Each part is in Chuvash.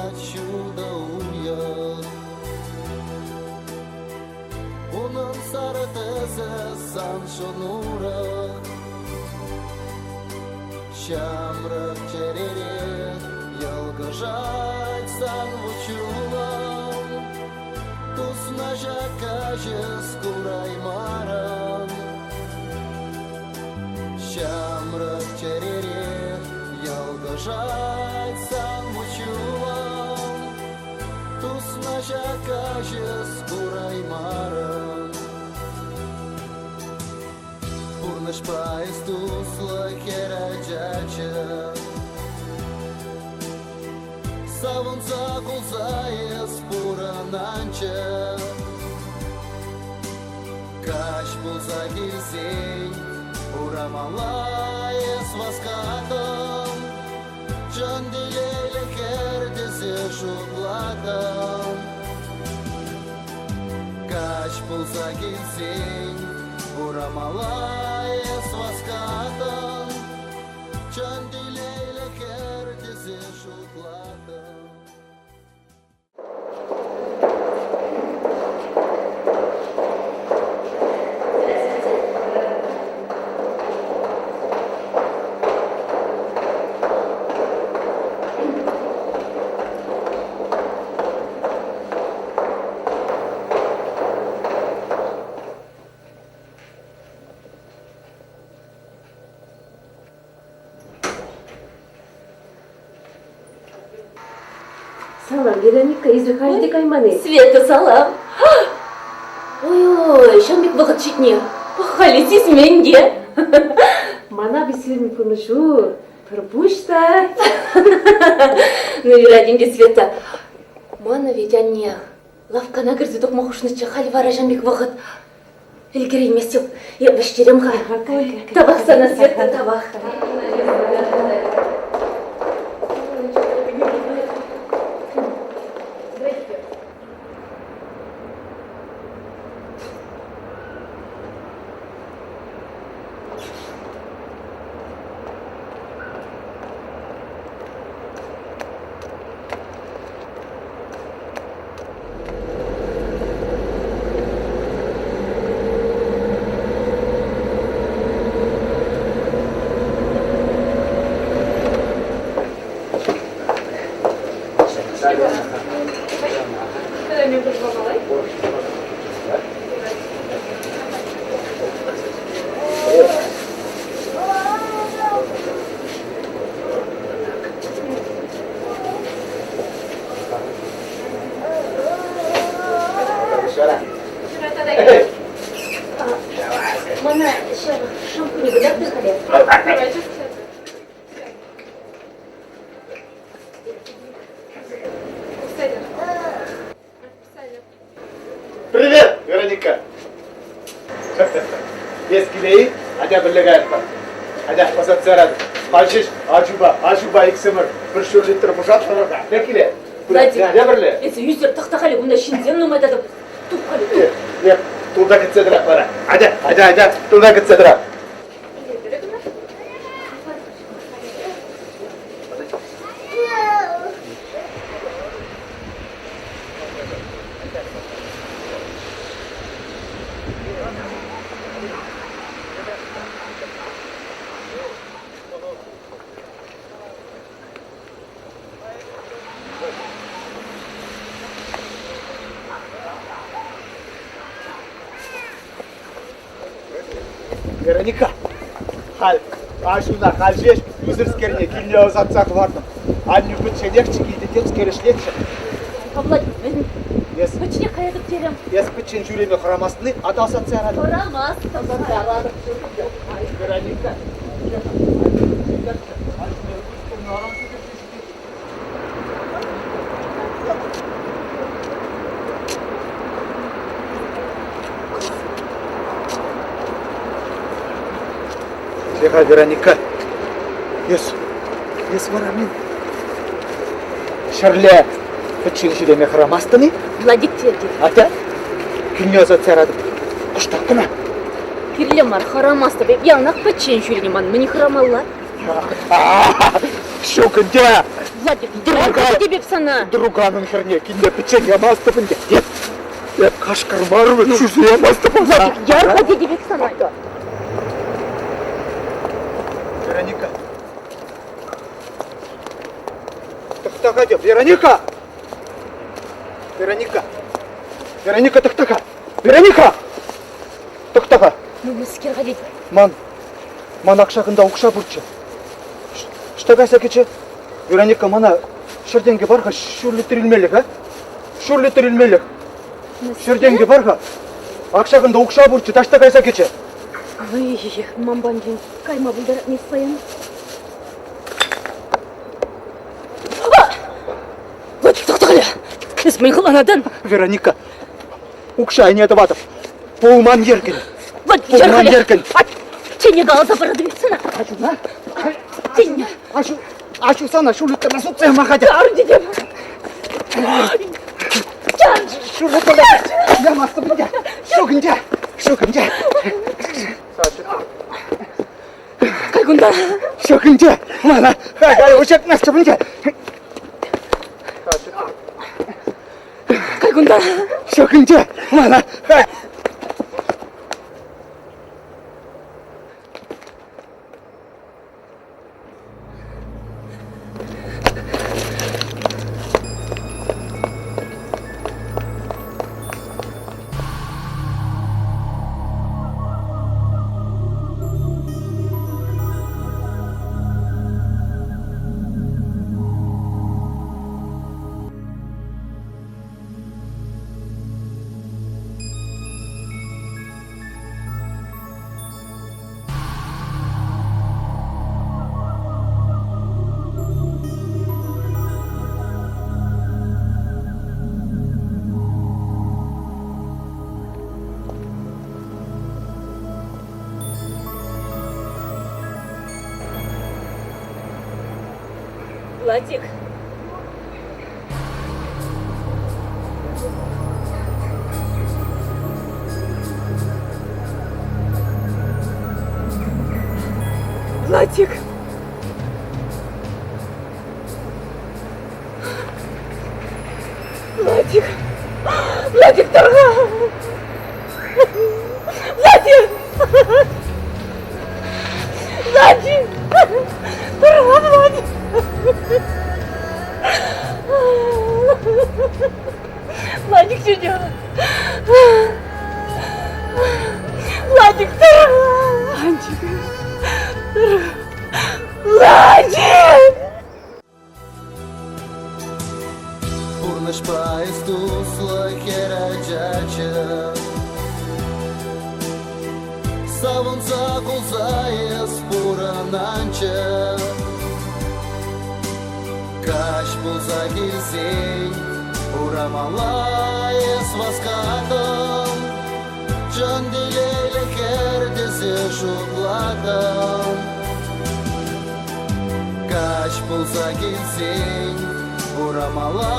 Ялкӑшать ҫутӑ уйӑх. Унӑн сарӑ тӗсӗ саншӑн урӑх. Ҫамрӑк чӗрере йӑлкӑшать сан вут-ҫулӑм. Тусна ҫак каҫ эс кураймарӑн. Ҫамрӑк чӗрере йӑлкӑшать сан вут-ҫулӑм. Тусна ҫак каҫ эс кураймарӑн. Пурнӑҫпа эс туслӑ хӗр ачаччӗ. Савӑнса кулса эс пурӑнанччӗ. Каҫ пулса килсен урамалла эс васкатӑн. Чӑн телейлӗ хӗр тесе шутлатӑн. Каҫ пулса килсен урамалла эс васкатӑн. Чӑн телейлӗ хӗр тесе шутлатӑн. Салам, Вероника, эсир халь те кайман-и? Света, салам. Ой-ой, ҫавӑн пек вӑхӑт ҫитнӗ. Пӑх-халӗ сисмен те. Мана сирӗн пурнӑҫу пӗр пуҫ та. Ну, юрать ӗнтӗ, Света. Мана ведь анне лавккана кӗрсе тухма хушнӑччӗ, халь вара ҫавӑн пек вӑхӑт. Ӗлкӗрейместӗп. Эп вӗҫтерем-ха. Тавах сана, Света, тавах. Мана ҫав шампуне кӑтартӑр-ха. Привет, Вероника! Эс киле-и? Атя пӗрле каятпӑр. Атя, ӑсатса яратӑп. Халь ҫеҫ аҫупа, аҫупа иксӗмӗр пӗр ҫур литр пушатрӑмӑр-ха. Атя киле. Владик, Атя пӗрле. эсӗ ӳсӗр тӑхта халӗ кунта ҫынсем нумай татӑп. Тух халӗ, тух. Эп тулта кӗтсе тӑрап вара. Атя, атя, атя, тулта кӗтсе тӑрап. Вероника, халь аҫуна халь ҫеҫ ӳсӗрскерне килне ӑсатса хӑвартӑм. Аннӳ пӗчченехчӗ килте темскер ӗҫлетчӗ. Владик, мӗн? Эс Пӗчченех каятӑп терӗм. Эс пӗччен ҫӳреме хӑрамастни, ата ӑсатса яратӑп. Хӑрамастӑп. Ӑсатса яратӑп. Вероника, Тихо, Вероника. Эс, эс вара мӗн? Ҫӗрле пӗччен ҫӳреме хӑрамастӑн-и? Владик тетӗп. Атя, килне ӑсатса яратӑп. Кӑштах кӑна. Кирлӗ мар, хӑрамастӑп. Эп яланах пӗччен ҫӳренӗ ман. Мӗн хӑрамалла? Ҫук ӗнтӗ. Владик, йӗр тетӗп сана. Друганӑн хӗрне килне пӗччен ямастӑп ӗнтӗ. Эп, эп кашкӑр мар вӗт, шӳсе ямастӑп ӑна. Владик, яр-ха тетӗп сана. Вероника. Тӑхта-ха теп, Вероника! Вероника! Вероника, тӑхта-ха! Вероника! Тӑхта-ха! Ну, мӗскер-ха тет? Ман, ман акшакӑнта укҫа пурччӗ. Ӑҫта кайса кӗчӗ? Вероника, мана ҫӗр тенкӗ пар-ха, ҫур литр илмелӗх, а? Ҫур литр илмелӗх. Ҫӗр тенкӗ пар-ха. Ак ҫакӑнта укҫа пурччӗ, таҫта кайса кӗчӗ. Ой, ман панчен кайма пултаратмест паян. Вот тӑхтӑхля! Эс мӗн хӑланатӑн? Вероника, укҫа айне тӑватӑп. Пулман еркӗн. Вот Пулман еркӗн. Тене каласа паратӑп сана. Аҫуна? Тене. Аҫу, аҫу сана ҫул ыттарма сутса яма хатӗр. Тар тетем. Ҫул ыттарма ямастӑп ӗнтӗ. Ҫук ӗнтӗ. Ҫук ӗнтӗ. Кай кунта. Ҫук ӗнтӗ. Мана хай-хай уҫатмастӑп ӗнтӗ. Кай кунта. Ҫук ӗнтӗ. Мана хай. Владик. Владик. Владик. Владик тӑр-ха. Владик. Владик. Тӑр-ха, Владик. Владик сидел. Владик, тӑр-ха. Владик. Тӑр-ха. Владик! Пурнӑҫпа эс туслӑ хӗр ачаччӗ. Савӑнса кулса эс пурӑнанччӗ. Каҫ пулса килсен урамалла эс васкатӑн. Чӑн телейлӗ хӗр тесе шутлатӑн. Каҫ пулса килсен урамалла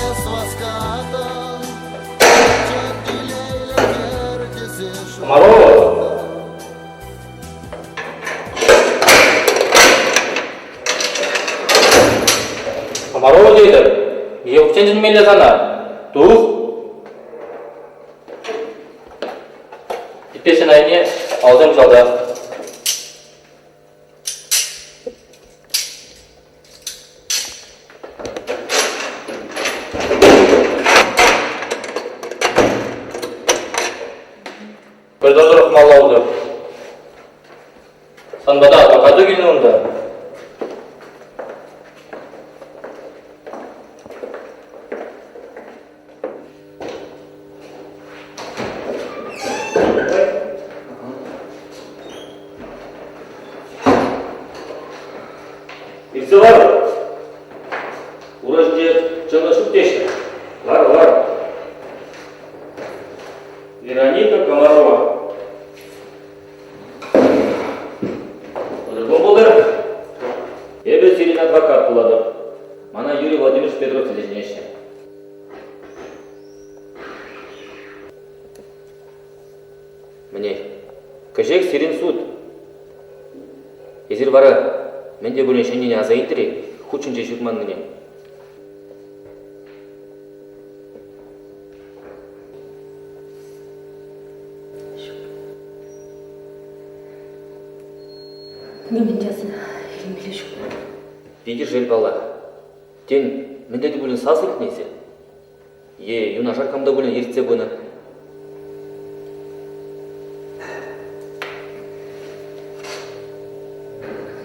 эс васкатӑн. Чӑн телейлӗ хӗр тесе Комарова! Комарова тетӗп. Елчен чӗнмелле сана. Тух! Типпесен айне алсем залта. Пӗр тӑрӑх малла утӑр. Сан пата адвокату килнӗ унта. Иртсе лар. Ура ҫинче чӑнлӑ ҫук теҫҫӗ. Лар, лар. Вероника Комарова. Ырӑ кун пултӑр. Эпӗ сирӗн адвокат пулатӑп. Мана Юрий Владимирович Петров тесе чӗнеҫҫӗ. Мӗнех, кӗҫех сирӗн суд. Эсир вара мӗн те пулин ҫӗннине аса илтӗр-и? Хут ҫинче ҫырманнине. Нимӗн те аса илмелле ҫук. Питӗ шел паллах. Тен, мӗнле те пулин сас илтнӗ эсир? Е юнашар кам та пулин иртсе пынӑ?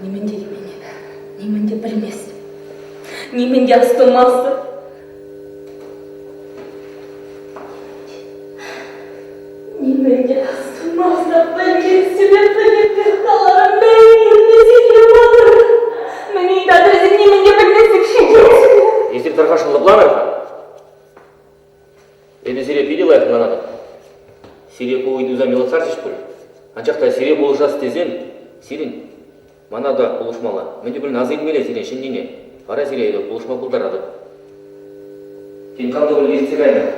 Нимӗн те илмен. Нимӗн те пӗлмест. Нимӗн те астумастӑп. Нимӗн те астумастӑп, пӗлместӗп, пӗлетпех каларӑм. Мӗн иртнӗ мӑнук? Мӗн ыйтатӑр эсир нимӗн те пӗлместӗп ҫитет. Эсир тархасшӑн лӑпланӑр-ха. Эпӗ сире питӗ лайӑх ӑнланатӑп. Сире ку ыйтусем йӑлӑхтарчӗҫ пуль. Анчах та сире пулӑшас тесен сирӗн мана та пулӑшмалла. Мӗн те пулин аса илмелле сире ҫӗннине. Вара сире эпӗ пулӑшма пултаратӑп. Тен, кам та пулин иртсе кайнӑ.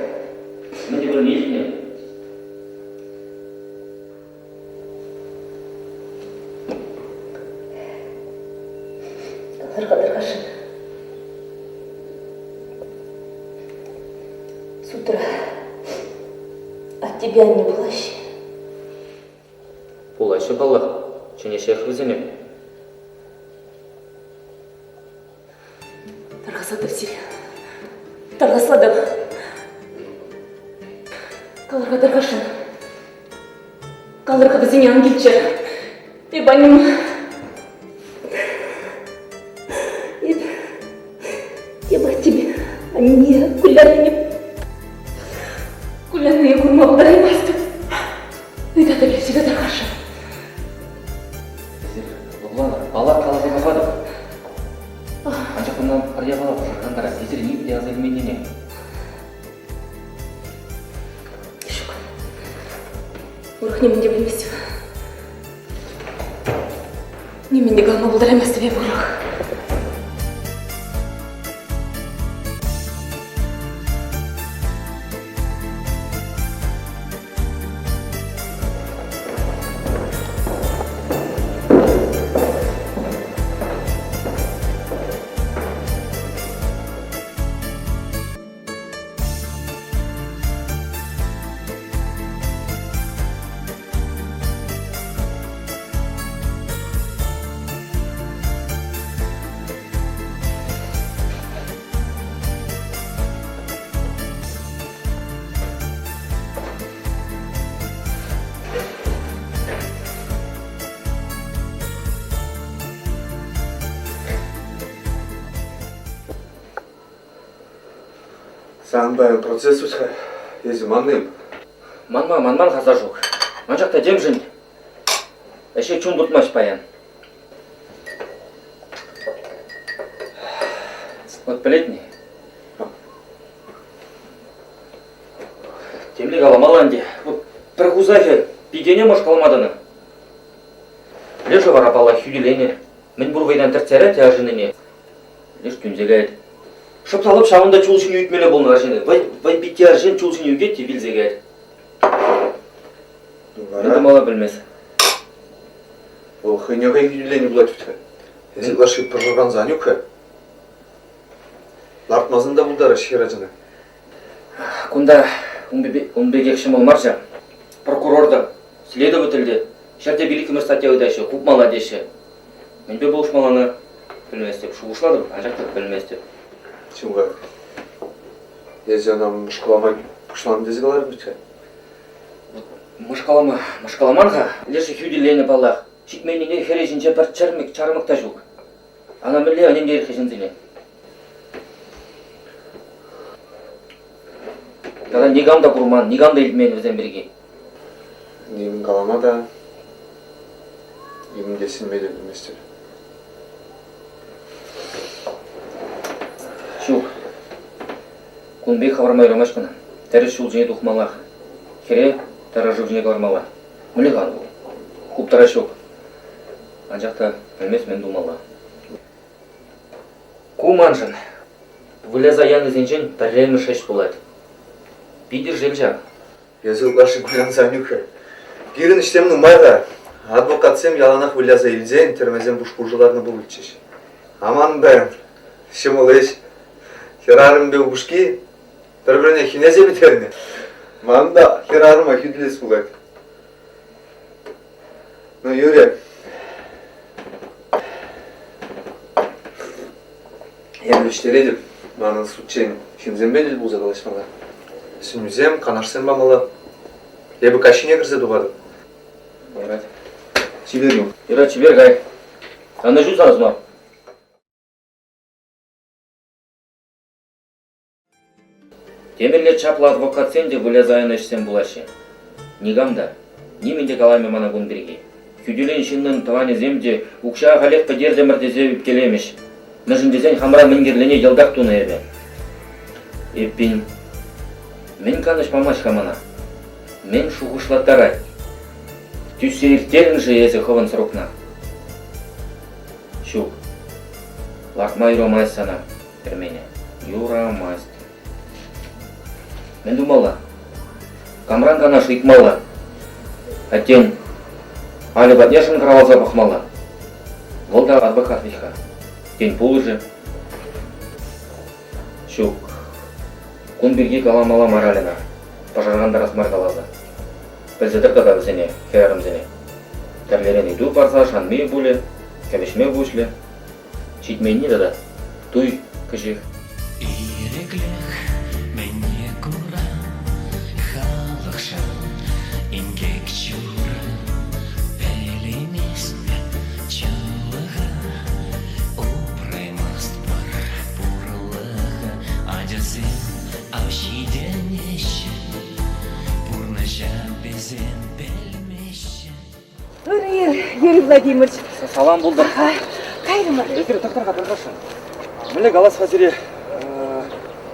Мӗн те пулин илтнӗ. Калӑр-ха, С утра от тебя не плащ. Пулаҫҫӗ паллах, чӗнеҫҫех вӗсене. Тархасатӑп сире. Тархаслатӑп. Калӑр-ха тархасшӑн. Калӑр-ха вӗсене ан килччӗр. Эп аннем. Эп, эп аттепе анне куляннине куляннине курма пултараймастӑп. Ыйтатӑп эп сире тархасшӑн. Эсир лӑпланӑр, паллах каласа пӑхатӑп. Анчах унтан пӗр япала пӑшӑрхантарать. Эсир ним те аса илменнине. Ҫук. Урӑх нимӗн те пӗлместӗп. Нимӗн те калама пултараймастӑп эп урӑх. Сан паян процесс вӗт-ха. Эсӗ маннӑ-им? Манма, манман-ха, Сашук. Анчах та темшӗн ӗҫе чун туртмасть паян. Вот пӗлетни? Темле каламалла ӗнтӗ. Вот пӗр хусахӗ пикене мӑшкӑлама тӑнӑ. Лешӗ вара, паллах, хӳтӗленӗ. Мӗн пур вӑйран тӗртсе ярать арҫыннине. Леш тӳнсе каять. Шӑп та лӑп ҫавӑнта чул ҫине ӳкмелле пулнӑ арҫын. Вӑй, вӑй питти арҫын чул ҫине ӳкет те вилсе каять. Мӗн тумалла пӗлмест. Вӑл хӑйне хӑй хӳтӗленӗ пулать вӗт-ха. Эсӗ ытлашши пӑшӑрханса ан ӳк-ха. Лартмасан та пултараҫ хӗрачана. Кунта ун пекех ҫӑмӑл мар ҫав. Прокурор та, следователь те ҫӗрте пиллӗкмӗш статья ыйтаҫҫӗ, хупмалла теҫҫӗ. Мӗнпе пулӑшмаллана пӗлместӗп. Шухӑшлатӑп, анчах та пӗлместӗп. Чим-ха, эсӗ ӑна мӑшкӑлама пуҫланӑ тесе каларӑн вӗт-ха. Мӑшкӑлама, мӑшкӑламан-ха. Лешӗ хӳтӗленӗ паллах. Ҫитменнине хӗрӗ ҫинче пӗр чӗрмӗк, чармӑк та ҫук. Ана мӗнле ӗнентерет-ха ҫынсене? Тата никам та курман, никам та илтмен вӗсем пирки. Ним калама та, нимӗн те сӗнме те пӗлместӗп. Ҫук. Кун пек хӑварма юрамасть кӑна. Тӗрӗс ҫул ҫине тухмаллах. Хӗре тӑрӑ шыв ҫине кӑлармалла. Мӗнле-ха ку? Хуптара ҫук. Анчах та пӗлмест мӗн тумалла. Ку маншӑн выляса янисенчен пӗрремӗш ӗҫ пулать. Питӗ шел ҫав. Эсӗ ытлашши кулянса ан ӳк-ха. Пирӗн ӗҫсем нумай-ха. Адвокатсем яланах выляса илсен тӗрмесем пуш-пушӑ ларнӑ пулӗччӗҫ. Аман паян. Ҫӑмӑл ӗҫ. Хӗрарӑмпа упӑшки пӗр-пӗрне хӗнесе пӗтернӗ. Ман та хӗрарӑма хӳтӗлес пулать. Ну, юрӗ. Эпӗ вӗҫтеретӗп. Манӑн судчен ҫынсемпе тӗл пулса калаҫмалла. Сӗнӳсем, канашсем памалла. Эпӗ каҫхине кӗрсе тухатӑп. Юрать. Чипер юл. Юрать, чипер кай. Ӑнӑҫу сана сунап. Темӗнле чаплӑ адвокатсем те выляса янӑ ӗҫсем пулаҫҫӗ. Никам та, нимӗн те калаймӗ мана кун пирки. Хӳтӗлен ҫыннӑн тӑванӗсем те укҫа ахалех пӗтертӗмӗр тесе ӳпкелемӗҫ. Мӗншӗн тесен хамра мӗн кирлине йӑлтах тунӑ эпӗ. Эппин, мӗн канӑҫ памасть-ха мана? Мӗн шухӑшлаттарать? Тӳссе ирттерӗн-ши эсӗ хӑвӑн срокна? Ҫук, лартма юрамасть сана тӗрмене. Юрамасть. Мӗн тумалла? Камран канаш ыйтмалла? Аттен Аля патне шӑнкӑравласа пӑхмалла. Вӑл та адвокат вӗт-ха. Тен, пулӑшӗ? Ҫук. Кун пирки каламалла мар Альӑна. Пӑшӑрхантарас мар каласа. Пӗлсе тӑр тата вӗсене, хӗрарӑмсене. Тӗрлӗрен ыйту парса шанми пулӗ, кӗвӗҫме пуҫлӗ. Ҫитменни тата туй кӗҫех. Ирӗклӗх мӗне кура халӑхшӑн инкек чура пӗлейместпӗр чӑнлӑха упраймастпӑр пурлӑха ачасем ав ҫитӗнеҫҫӗ пурнӑҫа вӗсем пӗлмеҫҫӗ. Ырӑ ир, Юрий Владимирович. Салам пултӑр. Кайрӑмӑр. Эсир тӑхтӑр-ха, тӑрхасшӑн. Мӗнле калас-ха сире?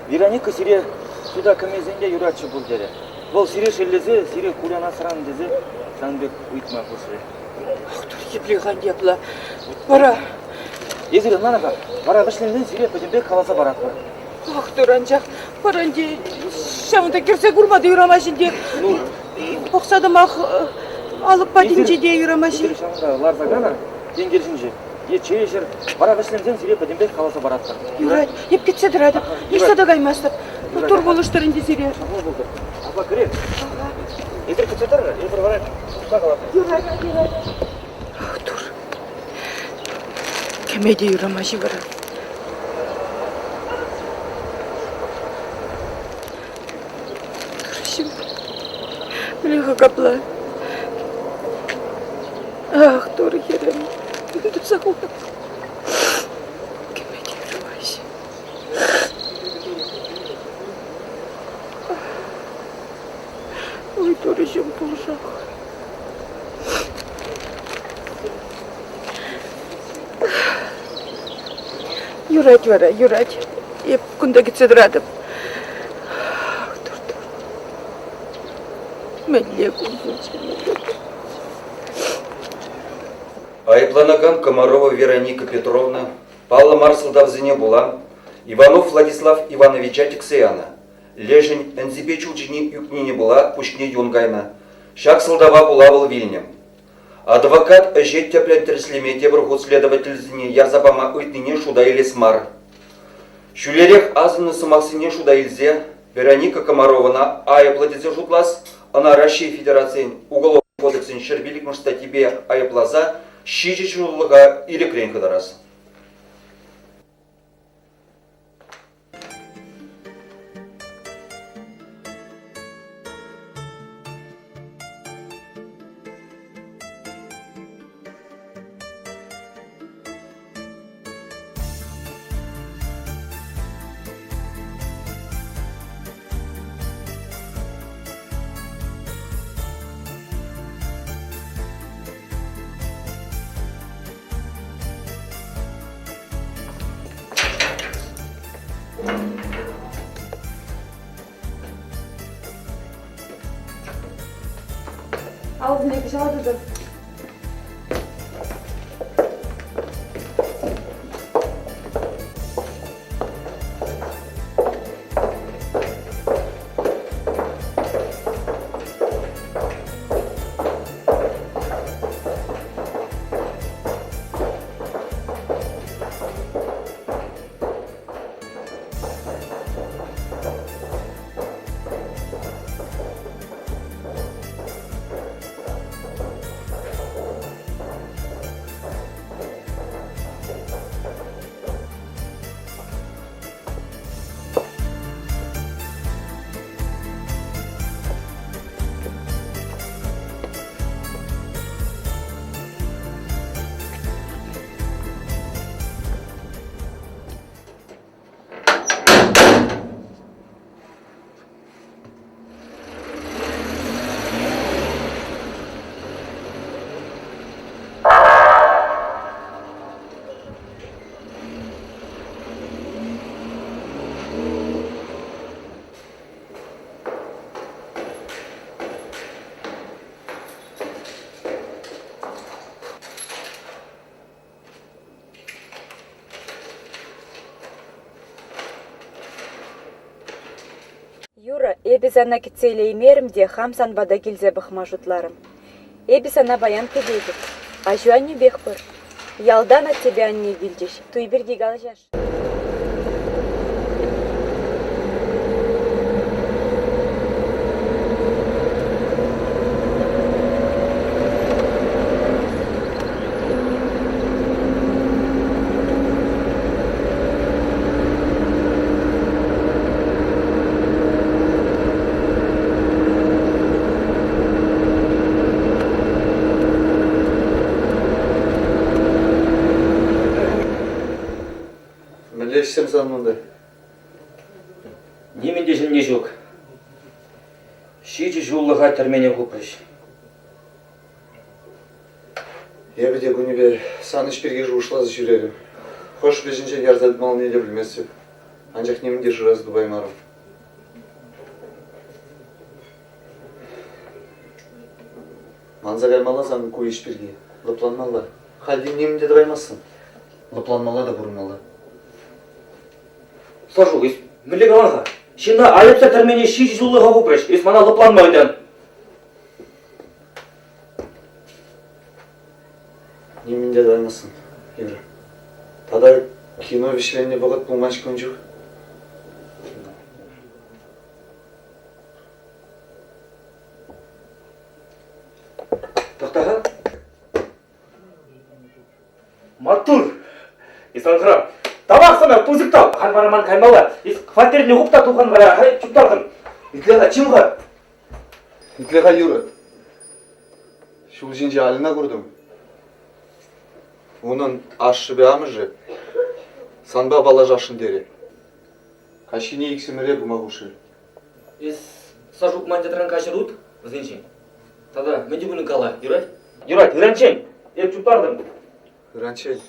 Вероника сире суда кӗмесен те юратчӗ пуль терӗ. Вӑл сире шеллесе, сире кулянасран тесе сан пек ыйтма хушрӗ. Ах, тур, епле-ха епле. Вара... Эсир ӑнланӑр-ха, вара вӗҫленсен сире пӗтӗмпех каласа паратпӑр. Ах, тур, анчах вара ӗнтӗ ҫавӑнта кӗрсе курма та юрамасть ӗнтӗ. Ну, Пӑхса тӑмах алӑк патӗнче те юрамасть. Эсир ҫавӑнта ларса канӑр, тенкел ҫинче. Е чей ӗҫӗр, вара вӗҫленсен сире пӗтӗмпех каласа паратпӑр. Юрать, эп кӗтсе тӑратӑп, ниҫта та каймастӑп. Тур пулӑштӑр ӗнтӗ сире. Ҫапла пултӑр. Апла кӗрер. Эсир кӗтсе тӑрӑр, эпир вара тухса калатпӑр. Юрать, юрать. Ах, тур. Кӗме те юрамасть вара. Турӑҫӑм, мӗнле-ха капла? Ах, Турӑ хӗрӗм, тытса хунӑ. Кӗме те юрамасть. Ой, Турӑҫӑм, пулӑшах. Юрать вара, юрать. Эп кунта кӗтсе тӑратӑп. Ах, тур-тур. Мӗнле кун пулчӗ, мӗнле кун. Айӑпланакан Комарова Вероника Петровна паллӑ мар сӑлтавсене пула Иванов Владислав Ивановича тӗксе янӑ. Лешӗн ӗнсипе чул ҫине ӳкнине пула пуҫне юн кайнӑ. Ҫак сӑлтава пула вӑл вилнӗ. Адвокат ӗҫе тӗплӗн тӗрӗслеме тепӗр хут следовательсене ярса пама ыйтнине шута илес мар. Ҫӳлерех асӑннӑ сӑмахсене шута илсе Вероника Комаровӑна айӑплӑ тесе шутлас, ӑна Раҫҫей Федерацийӗн Уголовлӑ кодексӗн 105-мӗш статйипе айӑпласа ҫичӗ ҫуллӑха ирӗкрен хӑтарас. Алӑсене кӑҫала тытӑр. Юра, эпӗ сана кӗтсе илеймерӗм те хам сан пата килсе пӑхма шутларӑм. Эпӗ сана паян кӗтетӗп. Аҫу-аннӳпех пыр. Ялтан аттепе анне килчӗҫ, туй пирки калаҫасшӑн. Мӗнле ӗҫсем сан унта? Нимӗн те ҫӗнни ҫук. Ҫичӗ ҫуллӑха тӗрмене хупрӗҫ. Эпӗ те кунӗпе сан ӗҫ пирки шухӑшласа ҫӳрерӗм. Хӑш вӗҫӗнчен ярса тытмаллине те пӗлместӗп. Анчах нимӗн те шыраса тупаймарӑм. Манса каймалла сан ку ӗҫ пирки. Лӑпланмалла. Халь те нимӗн те тӑваймастӑн. Лӑпланмалла та пурӑнмалла. Сашук, эс мӗнле калан-ха? Ҫынна айӑпсӑр тӗрмене ҫичӗ ҫуллӑха хупрӗҫ. Эс мана лӑпланма ыйтан. Нимӗн те тӑваймастӑн, Юра. Тата кино вӗҫленнӗ вӑхӑт пулмасть ун чух. Тӑхта-ха. Маттур! Эс ан Тавах сана, пысӑк тав! Халь вара ман каймалла. Эс хваттерне хуп та тухан вара, хай чуптархӑн. Итле-ха, чим-ха. Итле-ха, Юра. Ҫул ҫинче Альӑна куртӑм. Унӑн ашшӗпе амӑшӗ санпа паллашасшӑн терӗ. Каҫхине иксӗмӗре пыма хушрӗ. Эс Сашук ман тетран каҫӑр ут вӗсенчен. Тата мӗн те пулин кала, юрать? Юрать, ыранччен! Эп чуптартӑм. Ыранччен.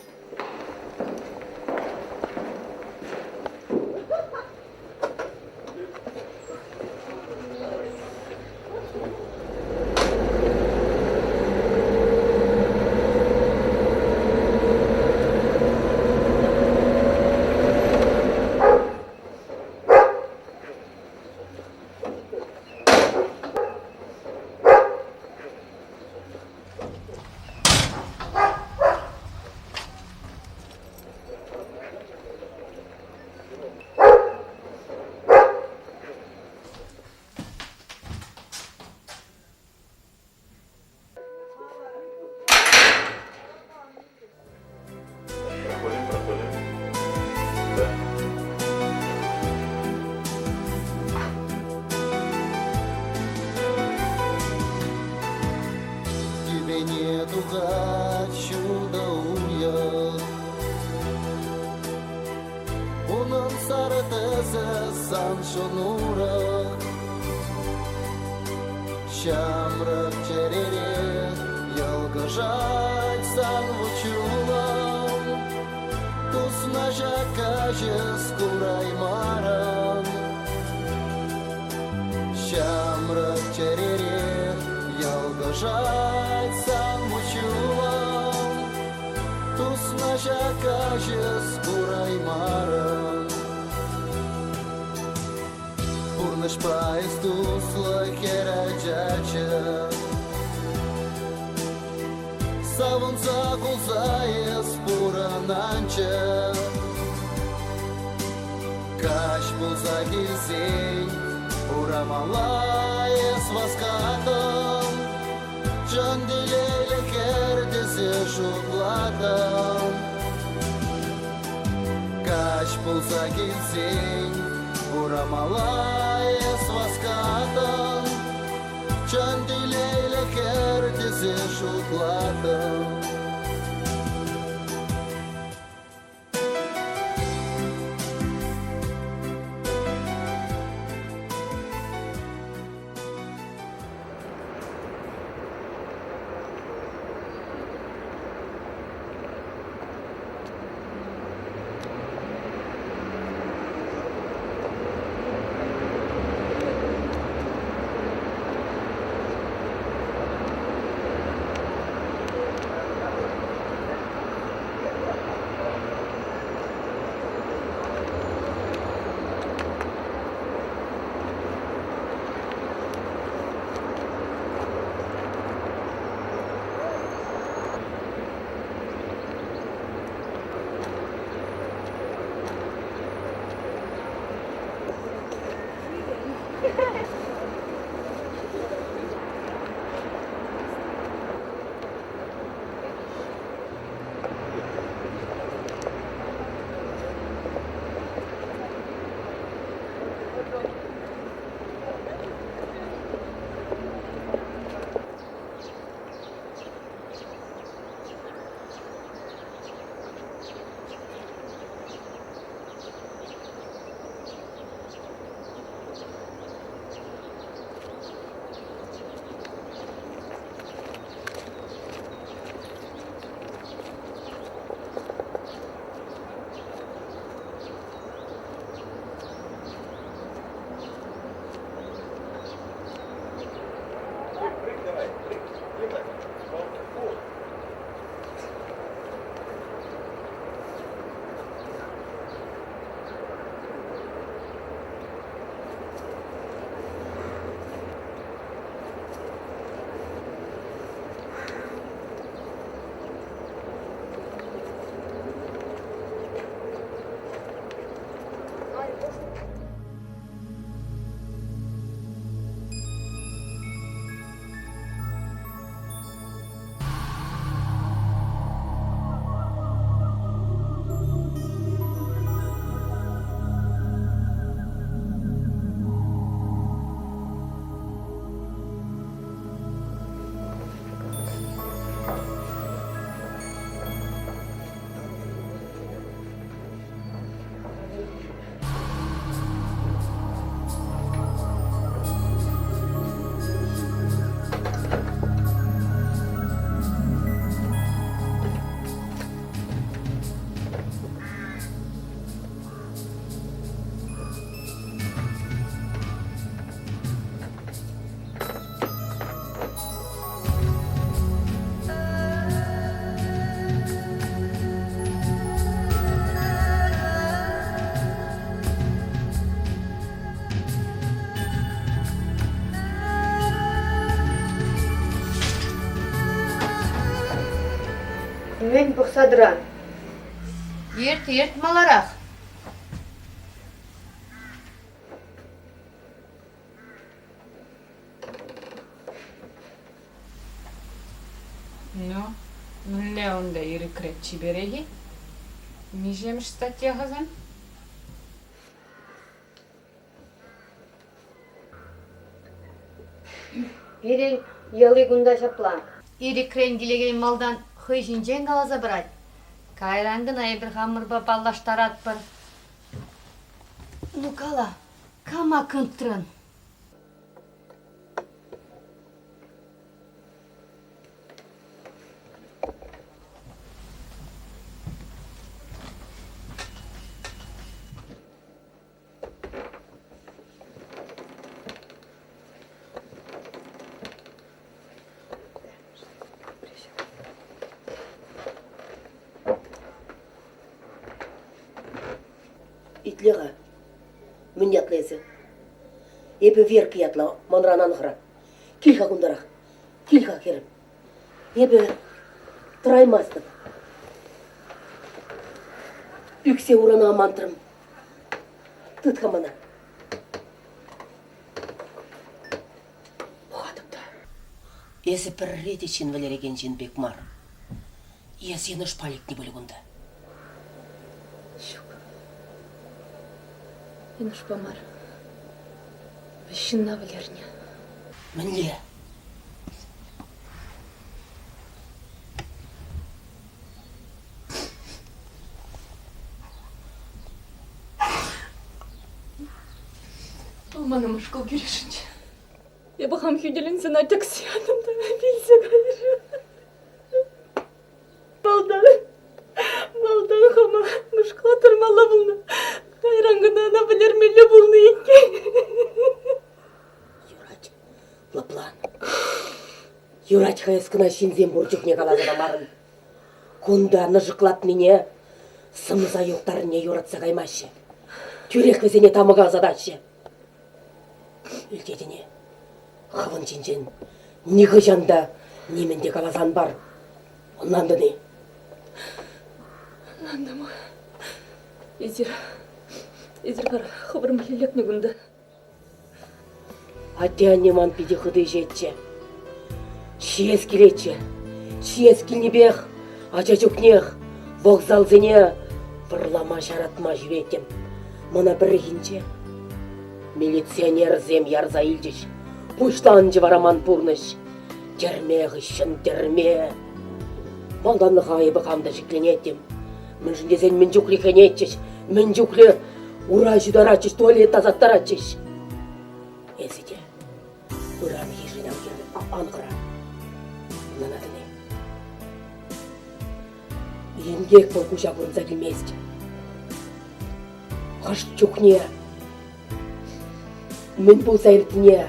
Проходим, проходим. Да. Тӳпене тухать ҫутӑ уйӑх. Унӑн сарӑ тӗсӗ саншӑн урӑх. Ҫамрӑк чӗрере йӑлкӑшать сан вут-ҫулӑм. Тусна ҫак каҫ эс кураймарӑн. Ҫамрӑк чӗрере йӑлкӑшать сан вут-ҫулӑм. Тусна ҫак каҫ эс кураймарӑн. Пурнӑҫпа эс туслӑ хӗр ачаччӗ. Савӑнса кулса эс пурӑнанччӗ. Каҫ пулса килсен урамалла эс васкатӑн. Чӑн телейлӗ хӗр тесе шутлатӑн. Каҫ пулса килсен урамалла эс васкатӑн. Чӑн телейлӗ хӗр тесе шутлатӑн. Мӗн пӑхса тӑран? Ирт, ирт маларах. Ну, мӗнле унта ирӗкре чиперех-и? Миҫемӗш статья хасан? Пирӗн йӑли кунта ҫапла. Ирӗкрен килекен малтан хӑй ҫинчен каласа парать. Кайран кӑна эпир хамӑрпа паллаштаратпӑр. Ну, кала, кама кӑнтрӑн? Итле-ха, мӗн ятлӑ эсӗ? Эпӗ Верка ятлӑ, манран ан хӑра. Кил-ха кунтарах, кил-ха, хӗрӗм. Эпӗ тӑраймастӑп. Ӳксе урана амантрӑм. Тыт-ха мана. Пӑхатӑп та, эсӗ пӗрре те ҫын вӗлерекен ҫын пек мар. Эс йӑнӑшпа лекнӗ пуль кунта. Ҫук. Йӑнӑшпа мар. Ҫынна вӗлернӗ. Мӗнле? Вӑл мана мӑшкӑл кӳресшӗнччӗ. Эпӗ хам хӳтӗленсе ӑна тӗксе ятӑм та вилсе кайрӗ. Малтан, малтан хама мӑшкӑлаттармалла пулнӑ. Кайран кӑна ӑна вӗлермелле пулнӑ иккен. Юрать, лӑплан. Юрать-ха эс кӑна ҫынсем пур чухне каласа памарӑн. Кунта нӑшӑклатнине, сӑмса юхтарнине юратса каймаҫҫӗ. Тӳрех вӗсене тамӑка ӑсатаҫҫӗ. Илтетӗн-и? Хӑвӑн ҫинчен нихӑҫан та нимӗн те каласа ан пар. Ӑнлантӑн-и? Ӑнлантӑм. Эсир, эсир вара хӑвӑр мӗнле лекнӗ кунта? Атте-анне ман питӗ хытӑ ӗҫетчӗ. Ҫиес килетчӗ. Ҫиес килнипех ача чухнех вокзалсене вӑрлама-ҫаратма ҫӳреттӗм. Мана пӗррехинче. Милиционерсем ярса илчӗҫ. Пуҫланчӗ вара ман пурнӑҫ. Тӗрме хыҫҫӑн тӗрме. Малтанлӑха эпӗ хам та шикленеттӗм. Мӗншӗн тесен мӗн чухлӗ хӗнетчӗҫ, мӗн чухлӗ ура ҫутаратчӗҫ, туалет тасаттаратчӗҫ. Эсӗ те ыранхишӗн ан хӑра. Ӑнланатӑн-и? Инкек вӑл куҫа курӑнса килмест. Хӑш чухне мӗн пулса иртнине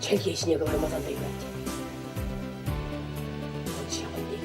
чӗлхе ҫине кӑлармасан та юрать. Вӑт ҫавӑн пек.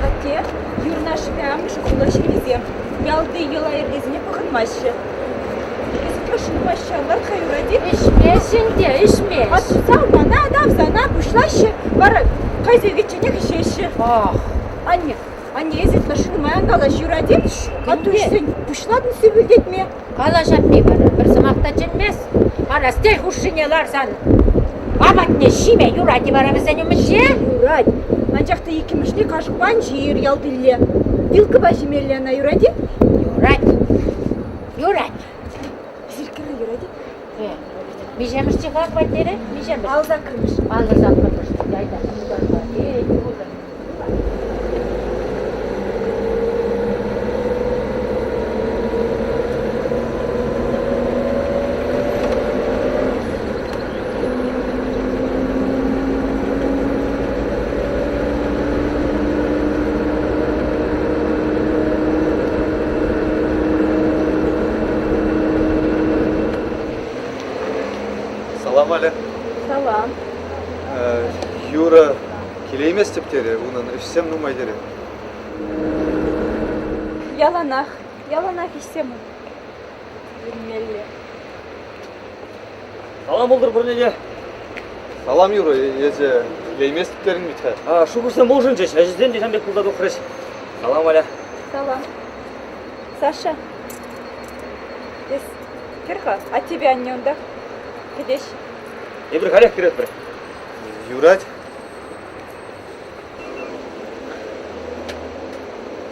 Атте, Юрӑн ашшӗпе амӑшӗ хула ҫыннисем. Ялти йӑла-йӗркесене пӑхӑнмаҫҫӗ. Эсӗ нумайҫҫӗ, ларт-ха юрать-и? Ӗҫмеҫ ӗнтӗ, ӗҫмеҫ. Аттуса мана тавсана пуҫлаҫҫӗ, вара кайса ӳкичченех ӗҫеҫҫӗ. Ах. Анне, анне, эсӗ ытлашши нумай ан калаҫ, юрать-и? Атту ӗҫсен пуҫлатӑн сӳпӗлтетме. Калаҫатни вара пӗр сӑмах та чӗнмест. Ара, сӗтел хушшине ларсан апатне ҫиме юрать-и вара вӗсен умӗнче? Юрать. Анчах та иккӗмӗшне кашӑкпа ан ҫийӗр ялтилле. Вилкӑпа ҫимелле ӑна юрать-и? Юрать. Юрать. Зеркало юрать-и? Миҫемӗш ха хваттере? Миҫемӗш? Алсаккӑрмӗш. Алсаккӑрмӗш. Айта, Эй, юрӑ. Салам, Аля. Салам. Юра Килейместӗп терӗ, унӑн ӗҫсем нумай терӗ. Яланах, яланах ӗҫсем вӗренмелле. Салам пултӑр пурне те. Салам, Юра, эсӗ килейместӗп терӗн вӗт-ха. Шухӑшсем улшӑнчӗҫ, ӗҫӗсем те ҫавӑн пек пулса тухрӗҫ. Салам, Валя. Салам. Саша, эс кӗр-ха, аттепе анне унтах кӗтеҫ. Эпир халех кӗретпӗр. Юрать.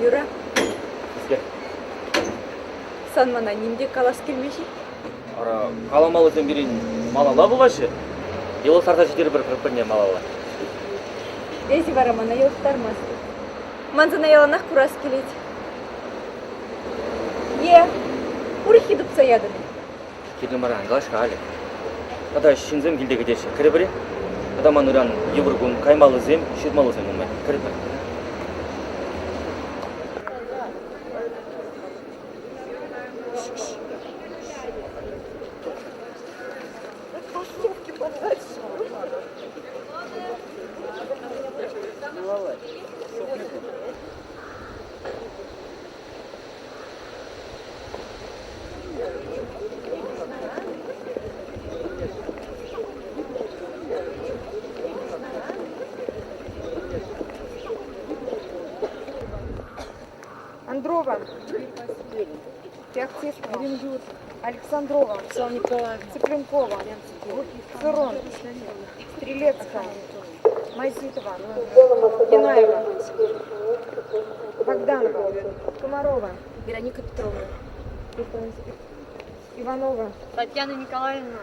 Юра. Сан мана ним те калас килмест-и? Ара, каламаллисем пирӗн малалла пулаҫҫӗ. Йӑлӑхтарса ҫитерӗпӗр пӗр-пӗрне малалла. Эсӗ вара мана йӑлӑхтармастӑн. Ман сана яланах курас килет. Е урӑххи тупса ятӑн-и? Кирлӗ мар ан калаҫ-ха, Аля. Тата ҫынсем килте кӗтеҫҫӗ. Кӗрӗпӗр-и? Тата ман ыран йывӑр кун, каймаллисем, ҫырмаллисем нумай. Кӗрӗпӗр. Андрова, Феоктистова, Александрова, Цыпленкова, Цырон, Стрелецкая, Мазитова, Генаева, Богданова, Комарова, Вероника Петровна. Иванова. Татьяна Николаевна.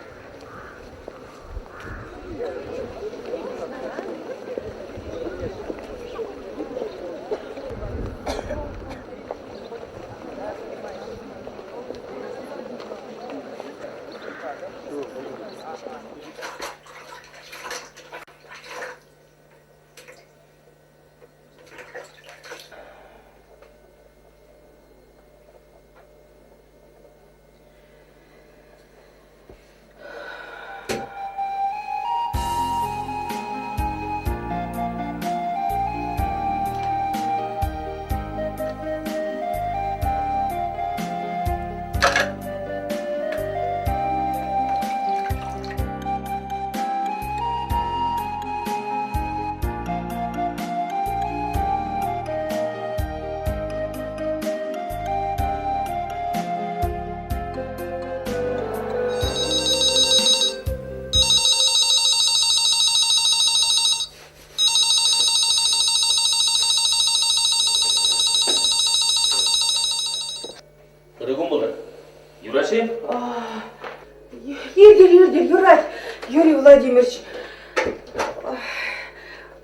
Иртӗр, иртӗр, юрать, Юрий Владимирович.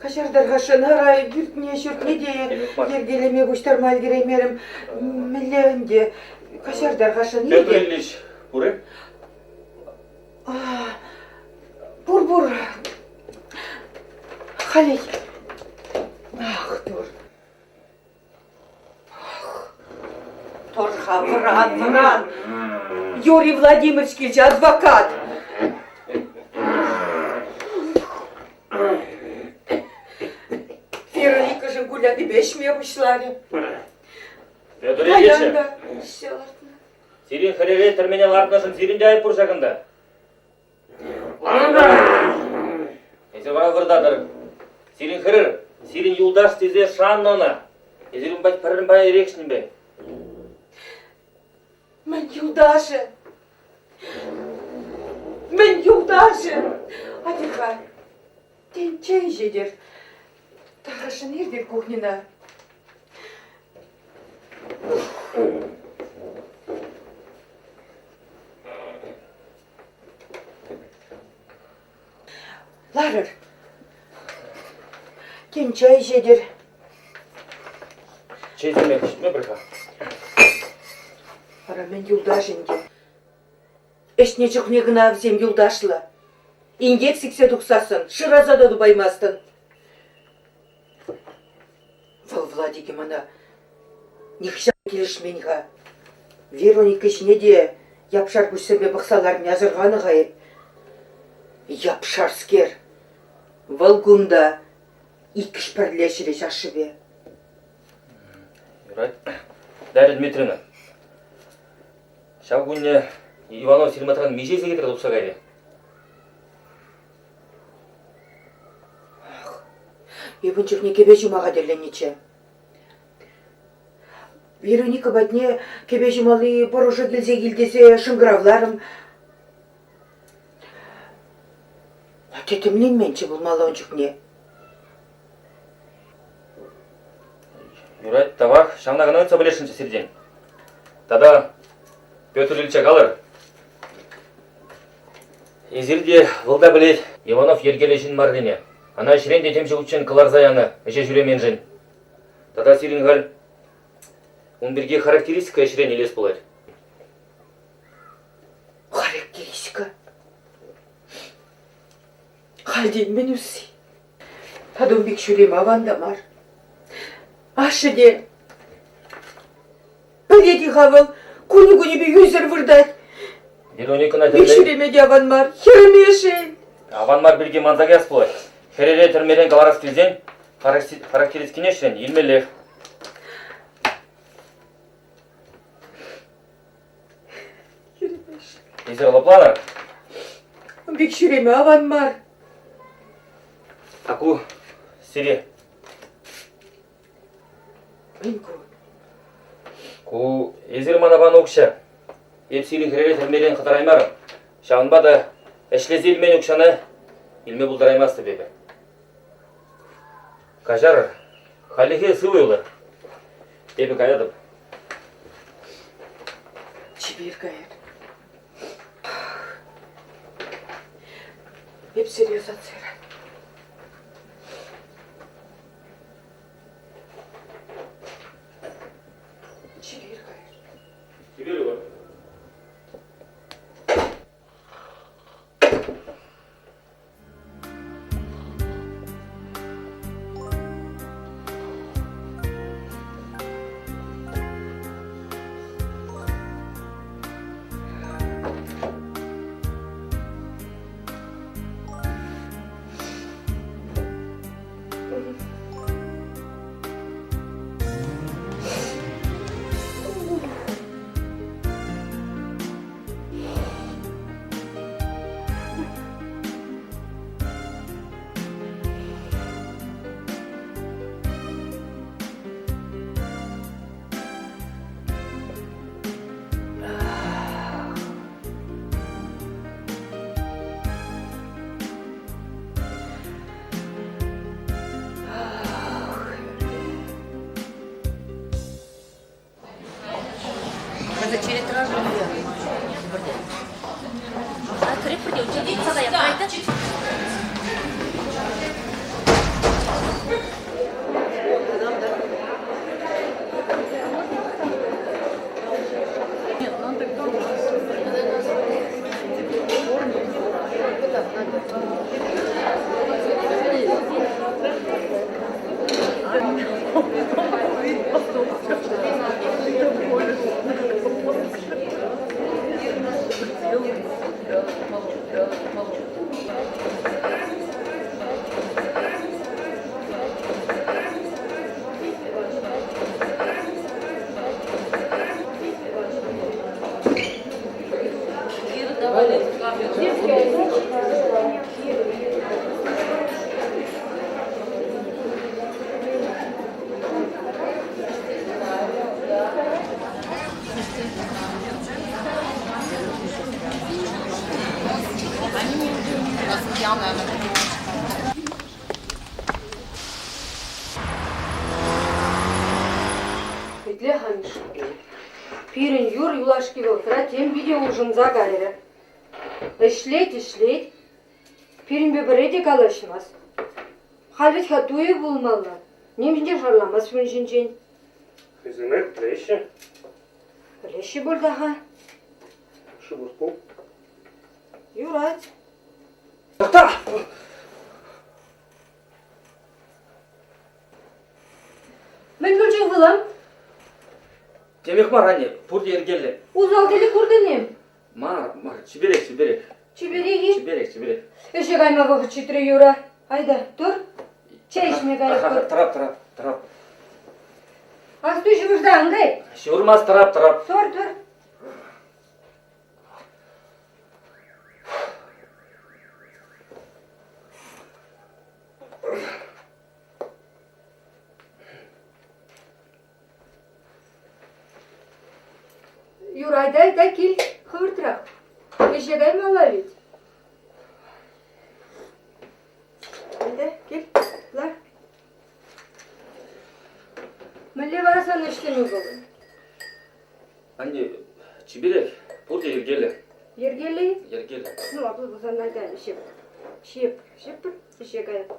Каҫартӑр-ха, ара, пӳртне, ҫуртне те йӗркелеме пуҫтарма ӗлкӗреймерӗм. Мӗнле ӗнтӗ? Каҫартӑр-ха, Петр Ильич пур-и? Пур, пур. Халех. Ах, тур. Ах, тӑр-ха, вӑран, вӑран. Юрий Владимирович килчӗ, адвокат. Вероникӑшӑн куляннипе ӗҫме пуҫларӗ. Петр Ильич, сирӗн хӗрӗре тӗрмене лартнӑшӑн сирӗн те айӑп пур ҫакӑнта. Эсир вара выртатӑр. Сирӗн хӗрӗр, сирӗн юлташ тесе шаннӑ ӑна. Эсир унпа пӗррӗн пая эрех ӗҫнӗ Мӗн юлташӗ? Мӗн юлташӗ? Атя-ха, тен, чей ҫитӗр. Тархасшӑн иртӗр кухньӑна. Ларӑр. Тен, чай ӗҫетӗр. Чейсемех ӗҫмепӗр-ха. Вара мӗн юлташ ӗнтӗ? Ӗҫнӗ чухне кӑна вӗсем юлташлӑ. Инкек сиксе тухсассӑн шыраса та тупаймастӑн. Вӑл Владике мана нихҫан килӗшмен-ха. Вероника ҫине те япшар куҫсемпе пӑхса ларнине асӑрханӑ-ха эп. Япшарскер. Вӑл кунта иккӗш пӗрле ҫӳрет ашшӗпе. Юрать. Дарья Дмитриевна, ҫав кунне Иванов Сельматран миҫе сехетре тухса кайрӗ? Ах, эп ун чухне кӗпе ҫума хатӗрленнӗччӗ. Вероника патне кӗпе ҫумалли пӑрушӑ килсе кил тесе шӑнкӑравларӑм. Тӗттӗмленменччӗ пулмалла ун чухне. Юрать, тавах. Ҫавна кӑна ыйтса пӗлесшӗнччӗ сиртен. Тата Петр Ильича калӑр. Эсир те, вӑл та пӗлет, Иванов йӗркеллӗ ҫын маррине. Ӑна ӗҫрен те темиҫе хутчен кӑларса янӑ ӗҫе ҫӳременшӗн. Тата сирӗн халь ун пирки характеристика ӗҫрен илес пулать. Характеристика? Халь те мӗн усси? Тата ун пек ҫӳреме аван та мар. Ашшӗ те пӗлет-и-ха вӑл, кунӗ-кунӗпе ӳсӗр выртать. Вероникӑна Пек ҫӳреме те аван мар, хӗрӗме шел. Аван мар пирки манса каяс пулать. Хӗрӗре тӗрмерен кӑларас килсен характеристикине ӗҫрен илмеллех. Эсир лӑпланӑр. Ун пек ҫӳреме аван мар. А ку сире. Мӗн ку? Ку эсир мана панӑ укҫа. Эп сирӗн хӗрӗре тӗрмерен хӑтараймарӑм. Ҫавӑнпа та ӗҫлесе илмен укҫана илме пултараймастӑп эпӗ. Каҫарӑр, хальлӗхе сывӑ юлӑр. Эпӗ каятӑп. Чипер кайӑр. Эп сире ӑсатса ярам. Чипер кайӑр. Чипер юлӑр. Пурте унччен тухса каятпӑр. Итле-ха, Миша. Пирӗн юр юлашки вӑхӑтра тем питӗ улшӑнса кайрӗ. Ӗҫлет, ӗҫлет. Пирӗнпе пӗрре те калаҫмасть. Халь вӗт-ха туйӗ пулмалла. Нимӗн те шарламасть ун ҫинчен. Хӑйсемех пӗлеҫҫӗ. Пӗлеҫҫӗ пуль та-ха. Шывӑртпу. Юрать. Тӑхта! Мӗн пулчӗ ывӑлӑм? Темех мар, анне, пурте йӗркеллӗ. Усал тӗлӗк куртӑн-им? Мар, мар, чиперех, чиперех. Чиперех-и? Чиперех, чиперех. Ӗҫе кайма вӑхӑт ҫитрӗ, Юра. Айта, тӑр. Чей ӗҫме каятпӑр. Тӑрап, тӑрап, тӑрап. Асту ҫывӑрса ан кай. Ҫывӑрмасть, тӑрап, тӑрап. Тӑр, тӑр. Юрать, айта кил хӑвӑртрах. Ӗҫе каймалла вӗт. Айта, кил, лар. Мӗнле вара сан ӗҫлеме вӑл? Анне, чиперех, пурте йӗркеллӗ. Йӗркеллӗ-и? Йӗркеллӗ. Ну, апла пулсан айта ҫеп. Ҫеп, ҫеппӗр, ӗҫе каятпӑр.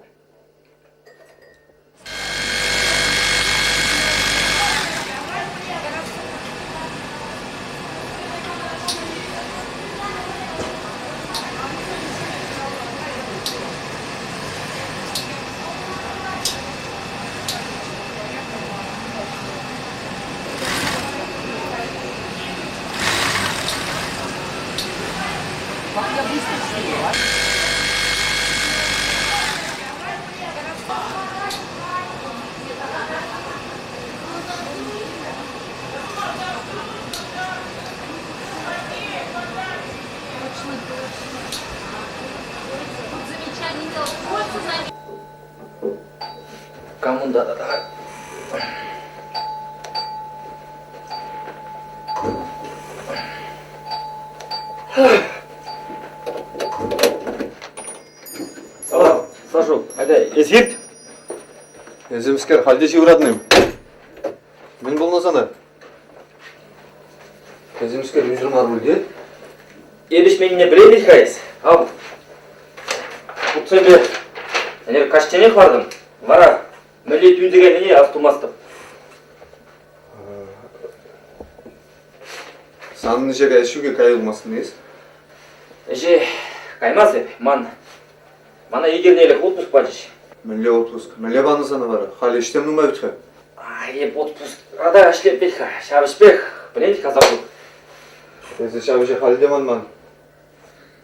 Кам унта тата? Салам, Сашук, айда, эс ирт. Эсӗмскер, халь те ҫывӑратним. Мӗн пулнӑ сана? Эсӗмскер, ӳсӗр мар пуль те? Эп ӗҫменнине пӗлен-и-ха эс? Ав, хутсемпе ӗнер каҫченех лартӑм. Вара мӗнле тӳнсе кайнине астумастӑп. Санӑн ӗҫе каяс ҫук-и, кайӑлмастӑн эс? Ӗҫе каймас эп, ман. Мана ик эрнелӗх отпуск пачӗҫ. Мӗнле отпуск? Мӗнле панӑ сана вара? Халӗ ӗҫсем нумай вӗт-ха. Эп отпускра та ӗҫлеп вӗт-ха. Ҫав ӗҫпех, пӗлен-ха Сашук. Эсӗ ҫав ӗҫе халӗ те манман.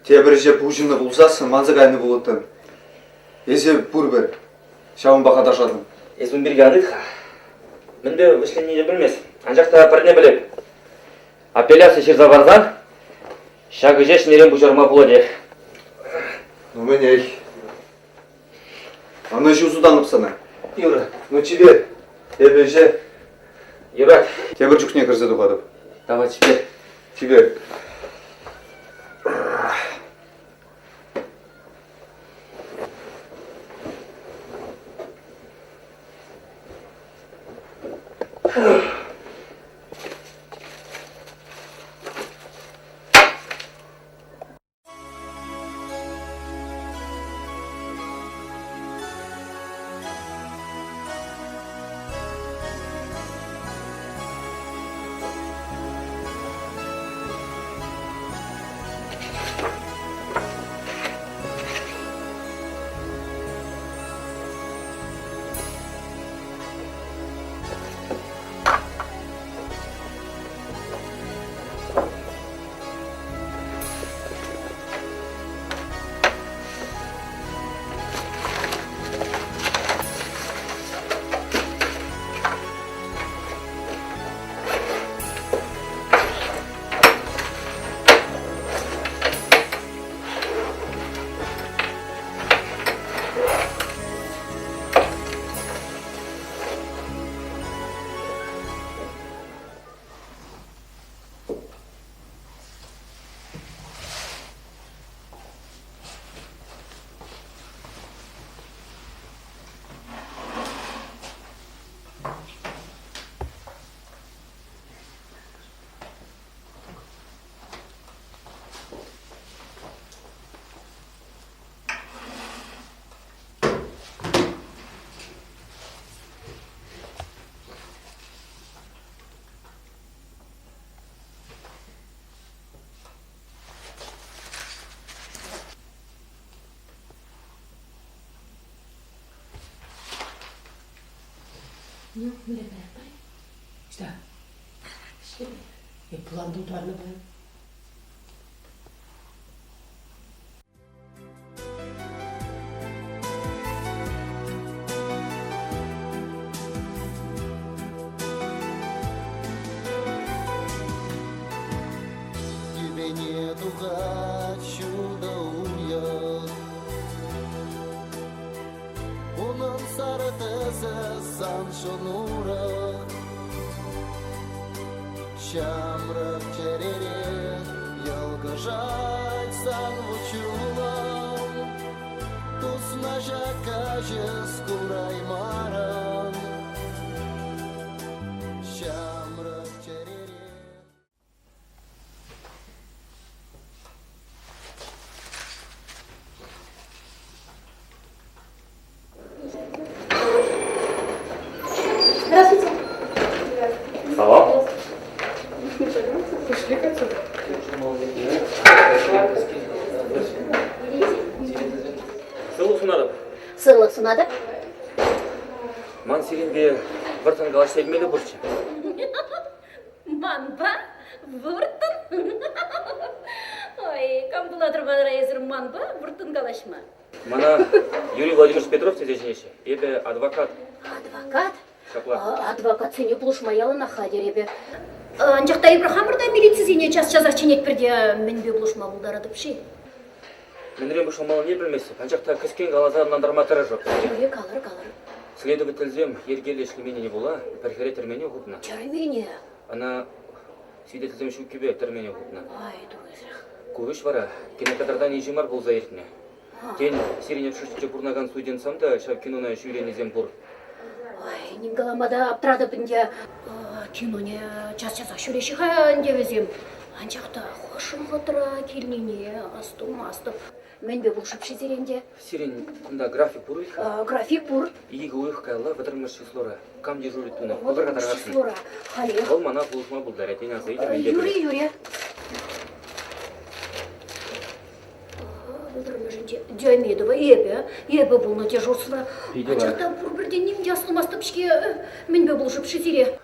Тепӗр ӗҫе пуҫӑннӑ пулсассӑн манса кайнӑ пулӑттӑн. Эсӗ пурпӗр ҫавӑнпа хаташатӑн. Эс ун пирки ан ыйт-ха. Мӗнпе вӗҫленнине пӗлмест. Анчах та пӗрне пӗлеп. Апелляци ҫырса парсан ҫак ӗҫе ҫӗнӗрен пуҫарма пулатех. Ну мӗнех. Ӑнӑҫу сутанӑп сана. Юра, ну чипер. Эпӗ ӗҫе. Юрать. Тепӗр чухне кӗрсе тухатӑп. Давай чипер. Чипер. Ну, мӗнле каятпӑр? Ӑҫта? Эп план тултарнӑ паян. Тӳпене тухать ҫутӑ уйӑх. Унӑн сарӑ тӗсӗ саншӑн урӑх. Ҫамрӑк чӗрере йӑлкӑшать сан вут-ҫулӑм. Тусна ҫак каҫ эс кураймарӑн. Ҫамрӑк чӗрере Здравствуйте. Салам. Пошли отсюда. Сывлӑх сунатӑп. Сывлӑх сунатӑп. Ман сирӗнпе вӑрттӑн калаҫса илмелле пурччӗ. Манпа вӑрттӑн? Ой, кам пулатӑр вара эсир манпа вӑрттӑн калаҫма? Мана Юрий Владимирович Петров тесе чӗнеҫҫӗ. Эпӗ адвокат. Адвокат? Ҫапла. Адвокатсене пулӑшма яланах хатӗр эпӗ. Анчах та эпир хамӑр та милицисене час-часах чӗнетпӗр те мӗнпе пулӑшма пултаратӑп-ши? Мӗнрен пуҫламаллине пӗлместӗп, анчах та кӗскен каласа ӑнлантарма тӑрӑшӑп. Юрӗ, калӑр, калӑр. Следовательсем йӗркеллӗ ӗҫлеменнине пула пӗр хӗре тӗрмене хупнӑ. Тӗрмене? Ӑна свидетельсем ҫуккипе тӗрмене хупнӑ. Ай, турӑсах. Ку ӗҫ вара кинокадртан инҫе мар пулса иртнӗ. Тен, сирӗн общежитинче пурӑнакан студентсем та ҫав кинона ҫӳренисем пур. Ай, ним калама та аптӑратӑп ӗнтӗ. Киноне час-часах ҫӳреҫҫӗ-ха ӗнтӗ вӗсем. Анчах та хӑш вӑхӑтра килнине астумастӑп. Мӗнпе пулӑшӑп-ши сире ӗнтӗ? Сирӗн кунта график пур вӗт-ха? График пур. Икӗ уйӑх каялла вӑтӑрмӗш числора кам дежурить тунӑ? Хӑвӑр тархасшӑн. Числора. Халех. Вӑл мана пулӑшма пултарать, тен, аса илтӗм ӗнтӗ. Юрӗ, юрӗ. Вӑтӑрмӗшӗнче Диомедова эпӗ, эпӗ пулнӑ дежурствӑра. Анчах та пурпӗртен ним те астумастӑп-ҫке. Мӗнпе пулӑшӑп-ши сире?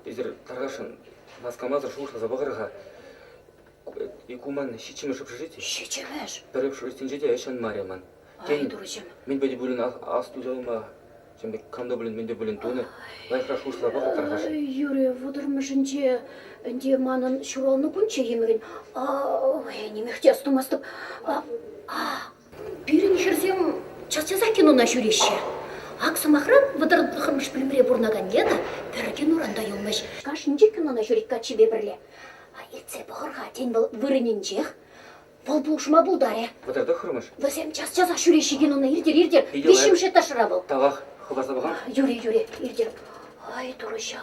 Эсир тархасшӑн васкамасӑр шухӑшласа пӑхӑр-ха. Ку ман ҫиччӗмӗш общежити. Ҫиччӗмӗш? Пӗр общежитинче те ӗҫ ӑнмарӗ ман. Тен, мӗнпе те пулин ас туса юлма ҫавӑн пек кам та пулин мӗн те пулин тунӑ. Лайӑхрах шухӑшласа пӑхӑр тархасшӑн. Юрӗ, вӑтӑрмӗшӗнче ӗнтӗ манӑн ҫуралнӑ кунччӗ йӗмӗрӗн. Нимех те астумастӑп. Пирӗн хӗрсем час-часах кинона ҫӳреҫҫӗ. Ак, сӑмахран, вӑтӑртӑххӑрмӗш пӳлӗмре пурӑнакан Лена пӗр киноран та юлмасть. Кашнинчех кинона ҫӳрет каччипе пӗрле. Иртсе пӑхӑр-ха, тен, вӑл вырӑнӗнчех. Вӑл пулӑшма пултарӗ. Вӑтӑртӑххӑрмӗш? Вӗсем час-часах ҫӳреҫҫӗ кинона. Иртӗр, иртӗр. Виҫҫӗмӗш этажра вӑл. Тавах, хӑпарса пӑхам. Юрӗ, юрӗ, иртӗр. Ай, турӑҫам.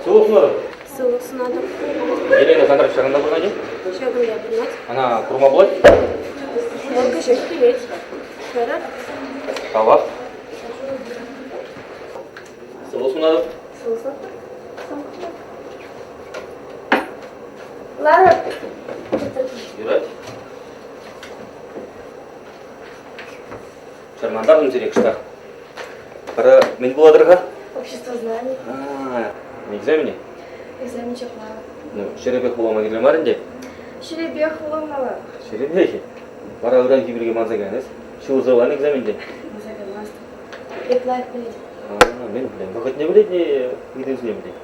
Сывлӑх сунатӑп. Сывлӑх сунатӑп. Елена Кондратьевна ҫакӑнта пурӑнать-и? Ҫакӑнта пурӑнать. Ӑна курма пулать? Вӑл кӗҫех килет. Кайран. Тавах. Сывлӑх сунатӑп. Сывлӑх сунатӑп. Лара. Юрать. Чӑрмантартӑм сире кӑштах. Вара мӗн пулатӑр-ха? Обществознание. А, экзамене? Экзамен ҫапла. Ну, ҫӗрӗпех вулама кирлӗ мар ӗнтӗ. Ҫӗрӗпех вуламалла. Ҫӗрӗпех-и? Вара ыранхи пирки манса кайнӑ Ҫулса вуланӑ экзаментен? Манса каймастӑп. Эп лайӑх пӗлетӗп. А, мӗн пӗлен? Вӑхӑтне пӗлет-и, ыйтусене пӗлет?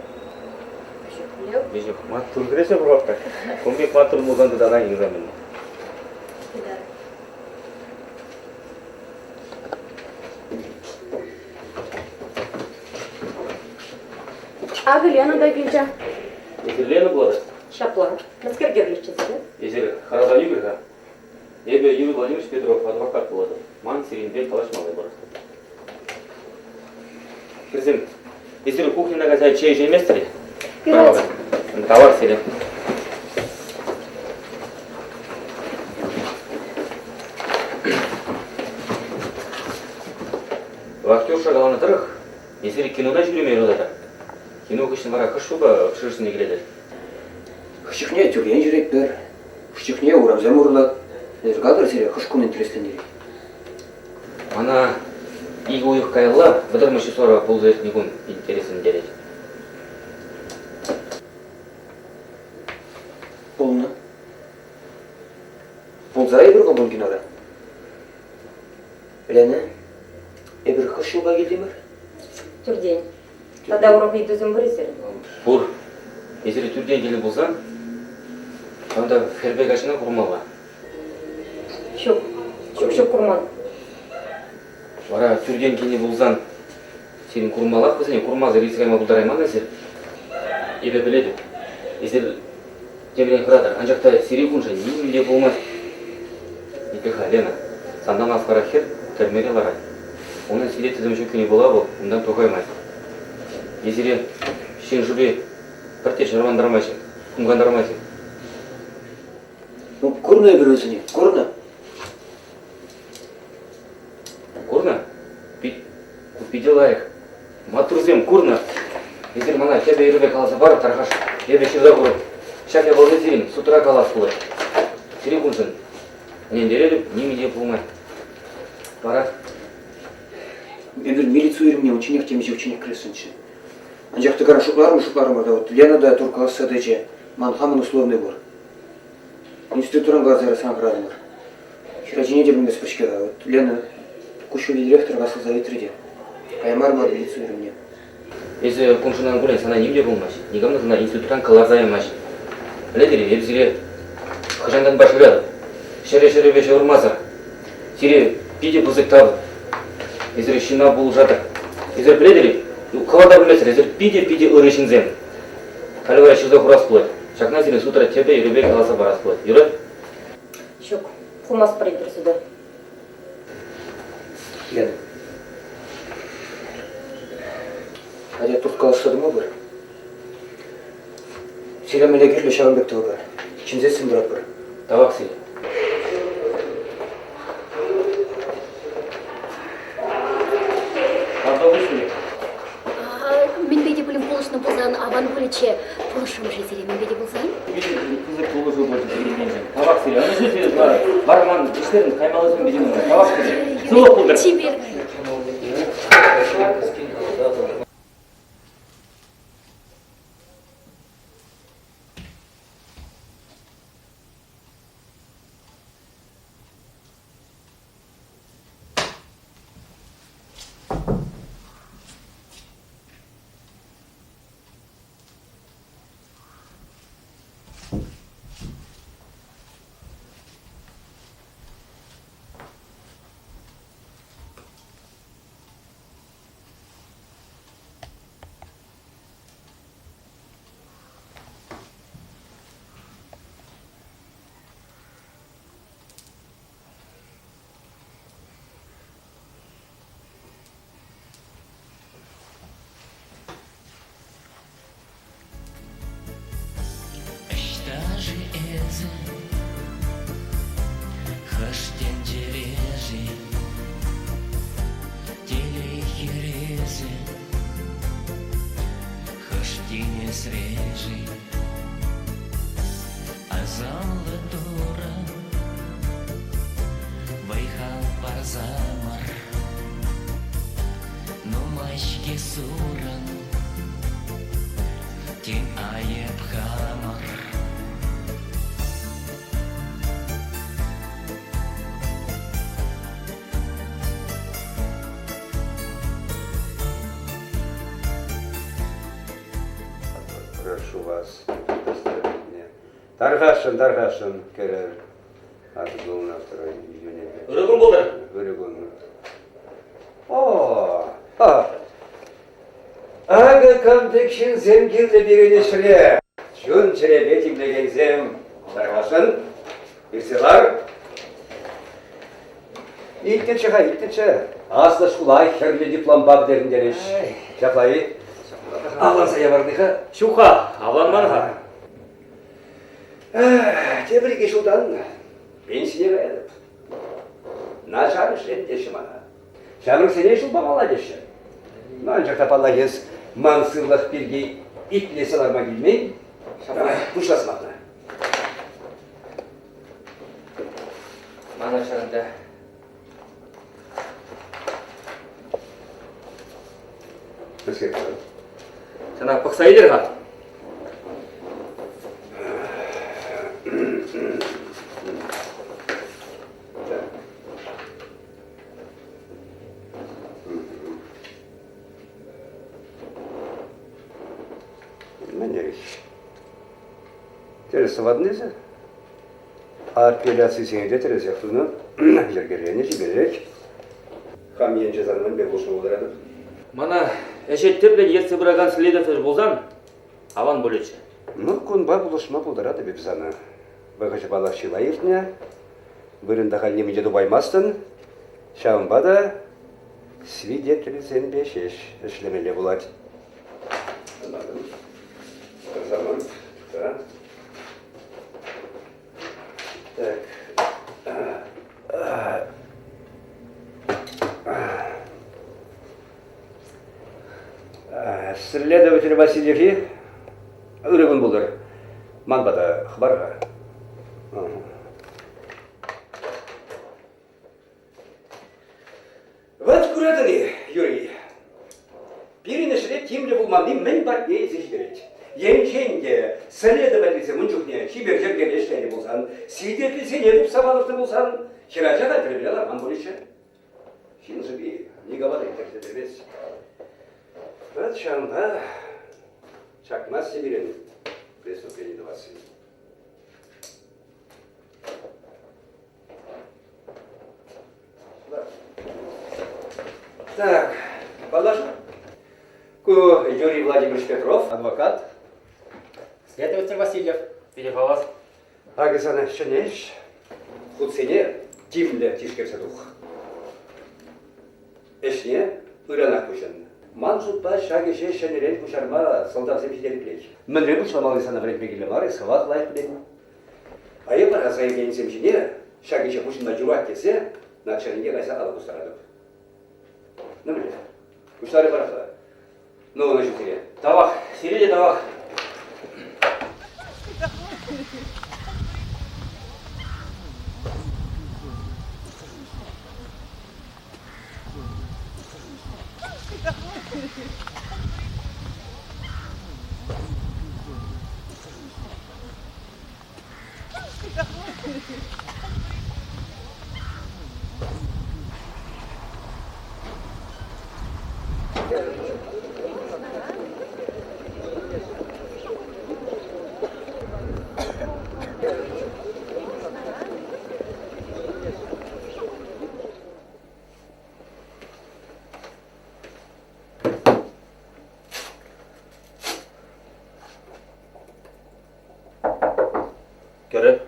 Веҫех пӗлеп. Веҫех. Маттур кӗресе пӑхап-ха. Кун пек маттур пулсан тытанах экзамене. Тытар. Акӑ Лена та килчӗ. Эсир Лена пулатӑр? Ҫапла. Мӗскер кирлӗччӗ сире? Эсир хӑраса ӳкӗр-ха. Эпӗ Юрий Владимирович Петров адвокат пулатӑп. Ман сирӗнпе калаҫмалли пур. Хӗрсем, эсир кухньӑна кайса чей ӗҫейместӗр-и? Юрать. Тавах сире. Вахтер. Кирюша каланӑ тӑрӑх, эсир кинона ҫӳреме юрататӑр. Кино хыҫҫӑн вара хӑш ҫулпа общежитине килетӗр? Хӑш чухне тӳртен ҫӳретпӗр, хӑш чухне урамсем урлӑ. Эсир калӑр сире хӑш кун интереслентерет? Мана ик уйӑх каялла вӑтӑрмӗш числора пулса иртнӗ кун интереслентерет. Пулнӑ. Пулса эпир ку кун кинора. Лена, эпир хӑш ҫулпа килтӗмӗр? Тӳртен. Тата урӑх ыйтусем пур-и сирӗн? Пур. Эсир тӳртен килнӗ пулсан, ҫавӑнта хӗрпе каччӑна курмалла. Ҫук. Ҫук, ҫук курман. Вара тӳртен килнӗ пулсан, сирӗн курмаллах вӗсене, курмасӑр илсе кайма пултарайман эсир. Эпӗ пӗлетӗп, эсир темрен хӑратӑр, анчах та сире куншӑн нимӗн те пулмасть. Итле-ха, Лена, сантан аслӑрах хӗр тӗрмере ларать. Унӑн свидетельсем ҫуккине пула вӑл унтан тухаймасть. Е сире ҫын шӑпи пӗртте чӑрмантармасть, хумхантармасть. Ну, курнӑ эпир вӗсене, курнӑ. Курнӑ? Пит, ку питӗ лайӑх. Маттурсем, курнӑ. Эсир мана тӗпӗ-йӗрӗпе каласа парӑр, тархаш. Эпӗ ҫырса хурӑп. Ҫак япалана сирӗн судра калас пулать. Сире куншӑн ӗнентеретӗп, нимӗн те пулмасть. Вара? Эпир милици уйрӑмне унчченех темиҫе хутченех кӗресшӗнччӗ. Анчах та кара шутларӑм, шутларӑмӑр та вот Лена та туркаласса тӑчӗ. Ман хамӑн условный пур. Институтран кӑларса ярасран хӑратӑмӑр. Хӗрачине те пӗлместпӗр-ҫке-ха. Вот Лена куҫҫуль илрех тӑркасласа ыйтрӗ те. Каймарӑмӑр милици уйрӑмне. Эсӗ куншӑн ан кулен, сана ним те пулмасть. Никам та сана институтран кӑларса ямасть. Пӗлетӗр-и, эпӗ сире хӑҫантанпа шыратӑп. Ҫӗрӗ-ҫӗрӗпе ҫывӑрмасӑр. Сире питӗ пысӑк тав. Эсир ҫынна пулӑшатӑр. Эсир пӗлетӗр-и, хӑвӑр та пӗлместӗр, эсир питӗ-питӗ ырӑ ҫынсем. Халӗ вара ҫырса хурас пулать. Ҫакна сире судра тӗпӗ-йӗрӗпе каласа парас пулать. Юрать? Ҫук, хумастпӑр эпир суда. Лена, атя турткалашса тӑмӑпӑр. Сире мӗнле кирлӗ ҫавӑн пек тӑвӑпӑр. Чӗнсессӗн тӑратпӑр. Тавах сире. Мӗнпе те пулин пулӑшнӑ пулсан аван пулӗччӗ. Пулӑшрӑм-ши сире мӗнпе те пулсан? Питӗ пысӑк пулӑшу пулчӗ сирӗнтен. Тавах сире. Ӑнӑҫу сире вара. Вара ман ӗҫлерӗм, каймаллисем питӗ нумай. Тавах сире. Сывлӑх пултӑр. Чипер. Ӑҫта-ши эсӗ? Хӑш тӗнчере-ши? Телей хӗресӗ хӑш тинӗсре-ши? Асамлӑ Турӑ вӑй-хал парсамӑр, Нумай-ҫке сурӑн, тен, айӑп хамӑр. Прошу вас предоставить мне. Тархасшӑн, тархасшӑн кӗрӗр. Акӑ на второй июня. Ырӑ кун пултӑр. Ырӑ кун. О, а. Акӑ кам пек ҫынсем кирлӗ пирӗн ӗҫре. Чун-чӗрепе тимлекенсем тархасшӑн. Иртсе лар. Илтнӗччӗ-ха, илтнӗччӗ. Аслӑ шкула хӗрлӗ дипломпа пӗтернтерӗҫ. Ҫапла-и? Авланса яварни-ха? Ҫук-ха, авланман-ха. Тепӗр икӗ ҫултан пенсине каятӑп. Начар ӗҫлет теҫҫӗ мана. Ҫамрӑксене ҫул памалла теҫҫӗ. Ну, анчах та паллах эс ман сывлӑх пирки итлесе ларма килмен. Ҫапла пуҫлас мана. Мана ҫакӑнта Сана пӑхса илер-ха. Мӗнех. Тӗрӗс тӑватӑн эсӗ. Апелляцисене те тӗрӗсех тунӑ, йӗркеленӗ чиперех. Хам енче сан мӗнпе пулӑшма пултаратӑп? Мана ӗҫе тӗплӗн ертсе пыракан следователь пулсан аван пулӗччӗ. Ну, кунпа пулӑшма пултаратӑп эп сана. Вӑхӑчӗ паллах чылай иртнӗ. Вырӑнта халь нимӗн те тупаймастӑн. Ҫавӑнпа та свидетельсемпе ҫеҫ ӗҫлемелле пулать. Ӑнлантӑм. Пӗр самант. Да. Так. Следователь Васильев-и? Ырӑ кун пултӑр. Ман пата хӑпар-ха. Вӑт куратӑн-и, Юрий, пирӗн ӗҫре тимлӗ пулманни мӗн патне илсе ҫитерет. Енчен те следовательсем ун чухне чипер йӗркеллӗ ӗҫленӗ пулсан, свидетельсене тупса палӑртнӑ пулсан, хӗрача та тӗрмере ларман пулӗччӗ. Ҫын шӑпи никама та интереслентермест. Вӑт ҫавӑнпа чакмасть пирӗн преступлени тӑвасси. Так, паллашу. Ку Юрий Владимирович Петров, адвокат. Следователь Васильев. Питӗ хавас. Акӑ сана ҫӗнӗ ӗҫ. Хутсене тимлӗ тишкерсе тух. Ӗҫне ыранах пуҫӑн. Ман шутпа ҫак ӗҫе ҫӗнӗрен пуҫарма сӑлтавсем ҫителӗклех. Мӗнле пуҫламалли сана вӗрентме кирлӗ мар, эс хӑвах лайӑх пӗлетӗн. А эпӗ аса илекенсем ҫине ҫак ӗҫе пуҫӑнма юрать тесе начальнике кайса алӑ пустаратӑп. Ну, мӗнле? Пуҫларӗ вара Ну, ӑнӑҫу сире. Тавах, сире те тавах. Кӗрӗ.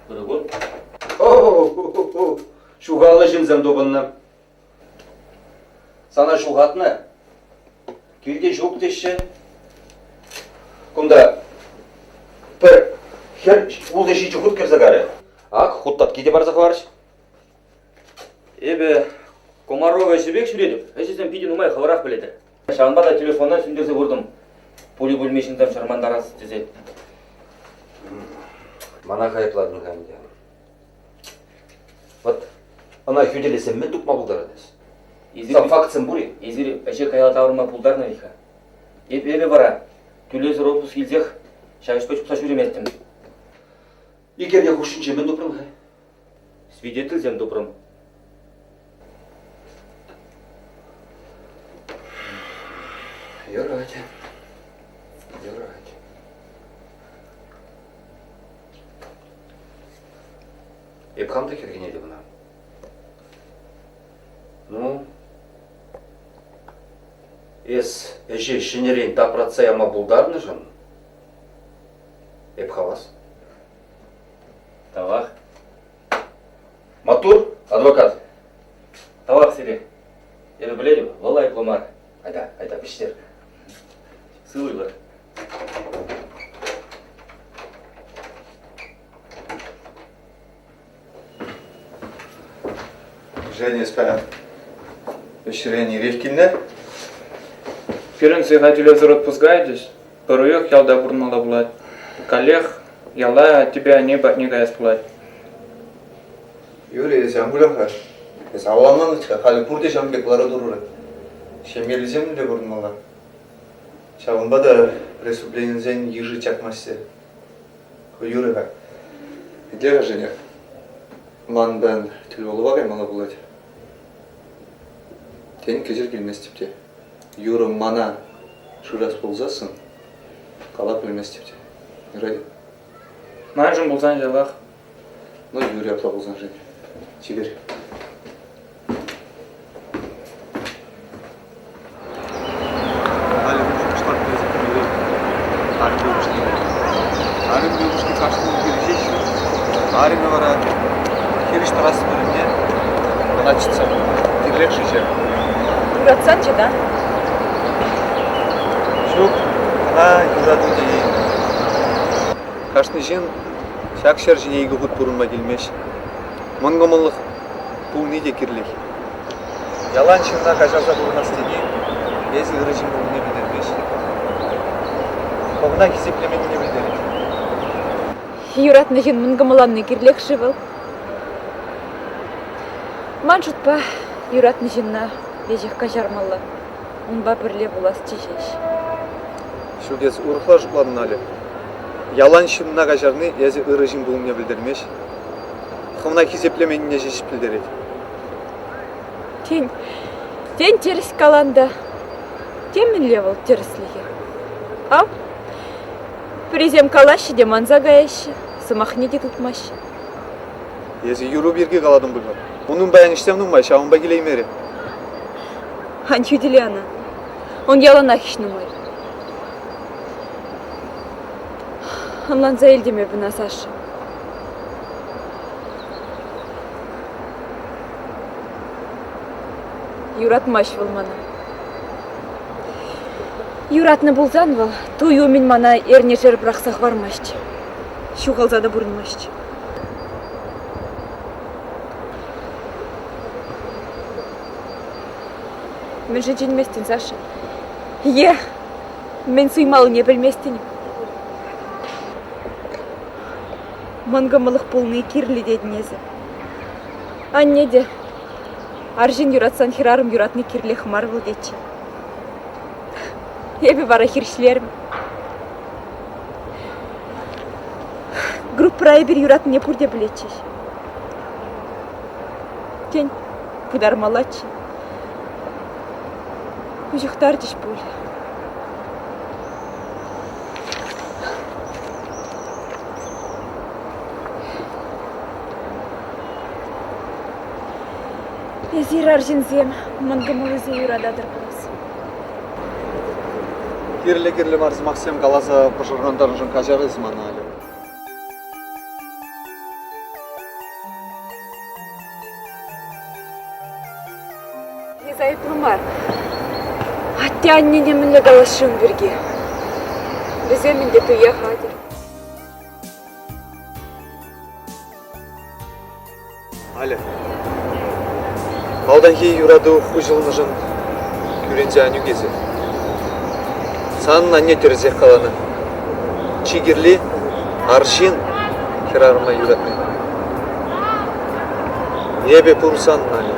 Ырӑ кун. О-о-о-о! Ҫухалнӑ ҫынсем тупӑннӑ. Сана ҫухатнӑ. Килте ҫук теҫҫӗ. Кунта пӗр хӗр ултӑ-ҫичӗ хут кӗрсе карӗ. Ак, хут татки те парса хӑварӗҫ. Эпӗ Комарова ӗҫӗпех ҫӳретӗп. Ӗҫӗсем питӗ нумай, хӑвӑрах пӗлетӗр. Ҫавӑнпа та телефона сӳнтерсе куртӑм. Пули-пулми ҫынсем чӑрмантарас тесе. Мана айӑплатӑн-ха ӗнтӗ. Вӑт ӑна хӳтӗлесе мӗн тупма пултарать эс? Сан фактсем пур-и? Эсир ӗҫе каялла таврӑнма пултарнӑ вӗт-ха. Эпӗ вара тӳлевсӗр отпуск илсех ҫав ӗҫпе чупса ҫӳреместӗм. Ик эрне хушшинче мӗн тупрӑн-ха? Свидетельсем тупрӑм. Юрать. Юрать. Эп хам та хӗрхенетӗп ӑна. Ну, эс ӗҫе ҫӗнӗрен тапратса яма пултарнӑшӑн эп хавас. Тавах. Маттур, адвокат. Тавах сире. Эпӗ пӗлетӗп, вӑл айӑплӑ мар. Айта, айта, вӗҫтер. Сывлӑх. Женя, эс паян ӗҫрен ирех килнӗ. Пирӗн цеха тӳлевсӗр отпуска ячӗҫ. Пӗр уйӑх ялта пурӑнмалла пулать. Каллех яла аттепе анне патне каяс пулать. Юрий, эсӗ ан кулян-ха. Эсӗ авланман-ха, халӗ пурте ҫавӑн пек лару-тӑрура. Ҫемьеллисем те пурӑнмалла. Ҫавӑнпа та преступленисен йышӗ чакмасть. Юрӗ-ха. Итле-ха, Женя. Манпан тӗлпулӑва каймалла пулать. Тен, кӗҫӗр килместӗп те. Юрӑ мана шырас пулсассӑн кала пӗлместӗп те. Юрать? Маншӑн пулсан ҫавах. Ну, юрӗ апла пулсан, Женя. Чипер. Халӗ кӑштах пысӑк Арӑмпе упӑшки. Арӑмпе упӑшки кашни хирӗҫеҫҫӗ. Арӑмӗ вара хирӗҫ тӑрас вырӑнне ӑна чӑтса пынӑ. Кирлех-ши ҫав? Юратсан чӑта. Ҫук, ӑна юрату тееймӗн. Кашни ҫын ҫак ҫӗр ҫине икӗ хут пурӑнма килмест. Мӑнкӑмӑллӑх пулни те кирлех. Ялан ҫынна каҫарса пурӑнас тени эсӗ ырӑ ҫын пулнине пӗлтермест. Хӑвна хисеплеменнине пӗлтерет. Юратнӑ ҫын мӑнкӑмӑлланни кирлех-ши вӑл? Ман шутпа, юратнӑ ҫынна веҫех каҫармалла. Унпа пӗрле пуласчӗ ҫеҫ. Ҫук, эс урӑхла шутланӑ, Аля. Ялан ҫынна каҫарни эсӗ ырӑ ҫын пулнине пӗлтермест. Хӑвна хисеплеменнине ҫеҫ пӗлтерет. Тен, тен тӗрӗс калан та, темӗнле вӑл тӗрӗслӗхӗ. Ав, пӗрисем калаҫҫӗ те манса каяҫҫӗ, сӑмахне те тытмаҫҫӗ. Эсӗ юрӑ пирки калатӑн пуль-ха. Унӑн паян ӗҫсем нумай, ҫавӑнпа килеймерӗ. Ан хӳтӗле ӑна. Ун яланах ӗҫ нумай. Ӑнланса илтӗм эпӗ ӑна, Саша. Юратмасть вӑл мана. Юратнӑ пулсан вӑл туй умӗн мана эрнешер пӑрахса хӑвармасть. Ҫухалса та пурӑнмасть. Мӗншӗн чӗнместӗн, Саша? Е мӗн суймаллине пӗлместӗн? Мӑнкӑмӑллӑх пулни кирлӗ тетӗн эсӗ. Анне те арҫын юратсан хӗрарӑм юратни кирлех мар вӑл тетчӗ. Эпӗ вара хирӗҫлерӗм. Группӑра эпир юратнине пурте пӗлетчӗҫ. Тен, пытармаллаччӗ. Куҫӑхтарчӗҫ пуль. Эсир, арҫынсем, мӑнкӑмӑллисене юрататӑр пулас. Кирлӗ-кирлӗ мар сӑмахсем каласа пӑшӑрхантарнӑшӑн каҫар эс мана, Аля. Эс айӑплӑ мар. Атте-аннене мӗнле калас-ши ун пирки? Вӗсем ӗнтӗ туя хатӗр. Аля, малтанхи юрату хуҫӑлнӑшӑн кӳренсе ан ӳк эсӗ. Санӑн анне тӗрӗсех каланӑ. Чи кирли — арҫын хӗрарӑма юратни. Эпӗ пур санӑн, Аля.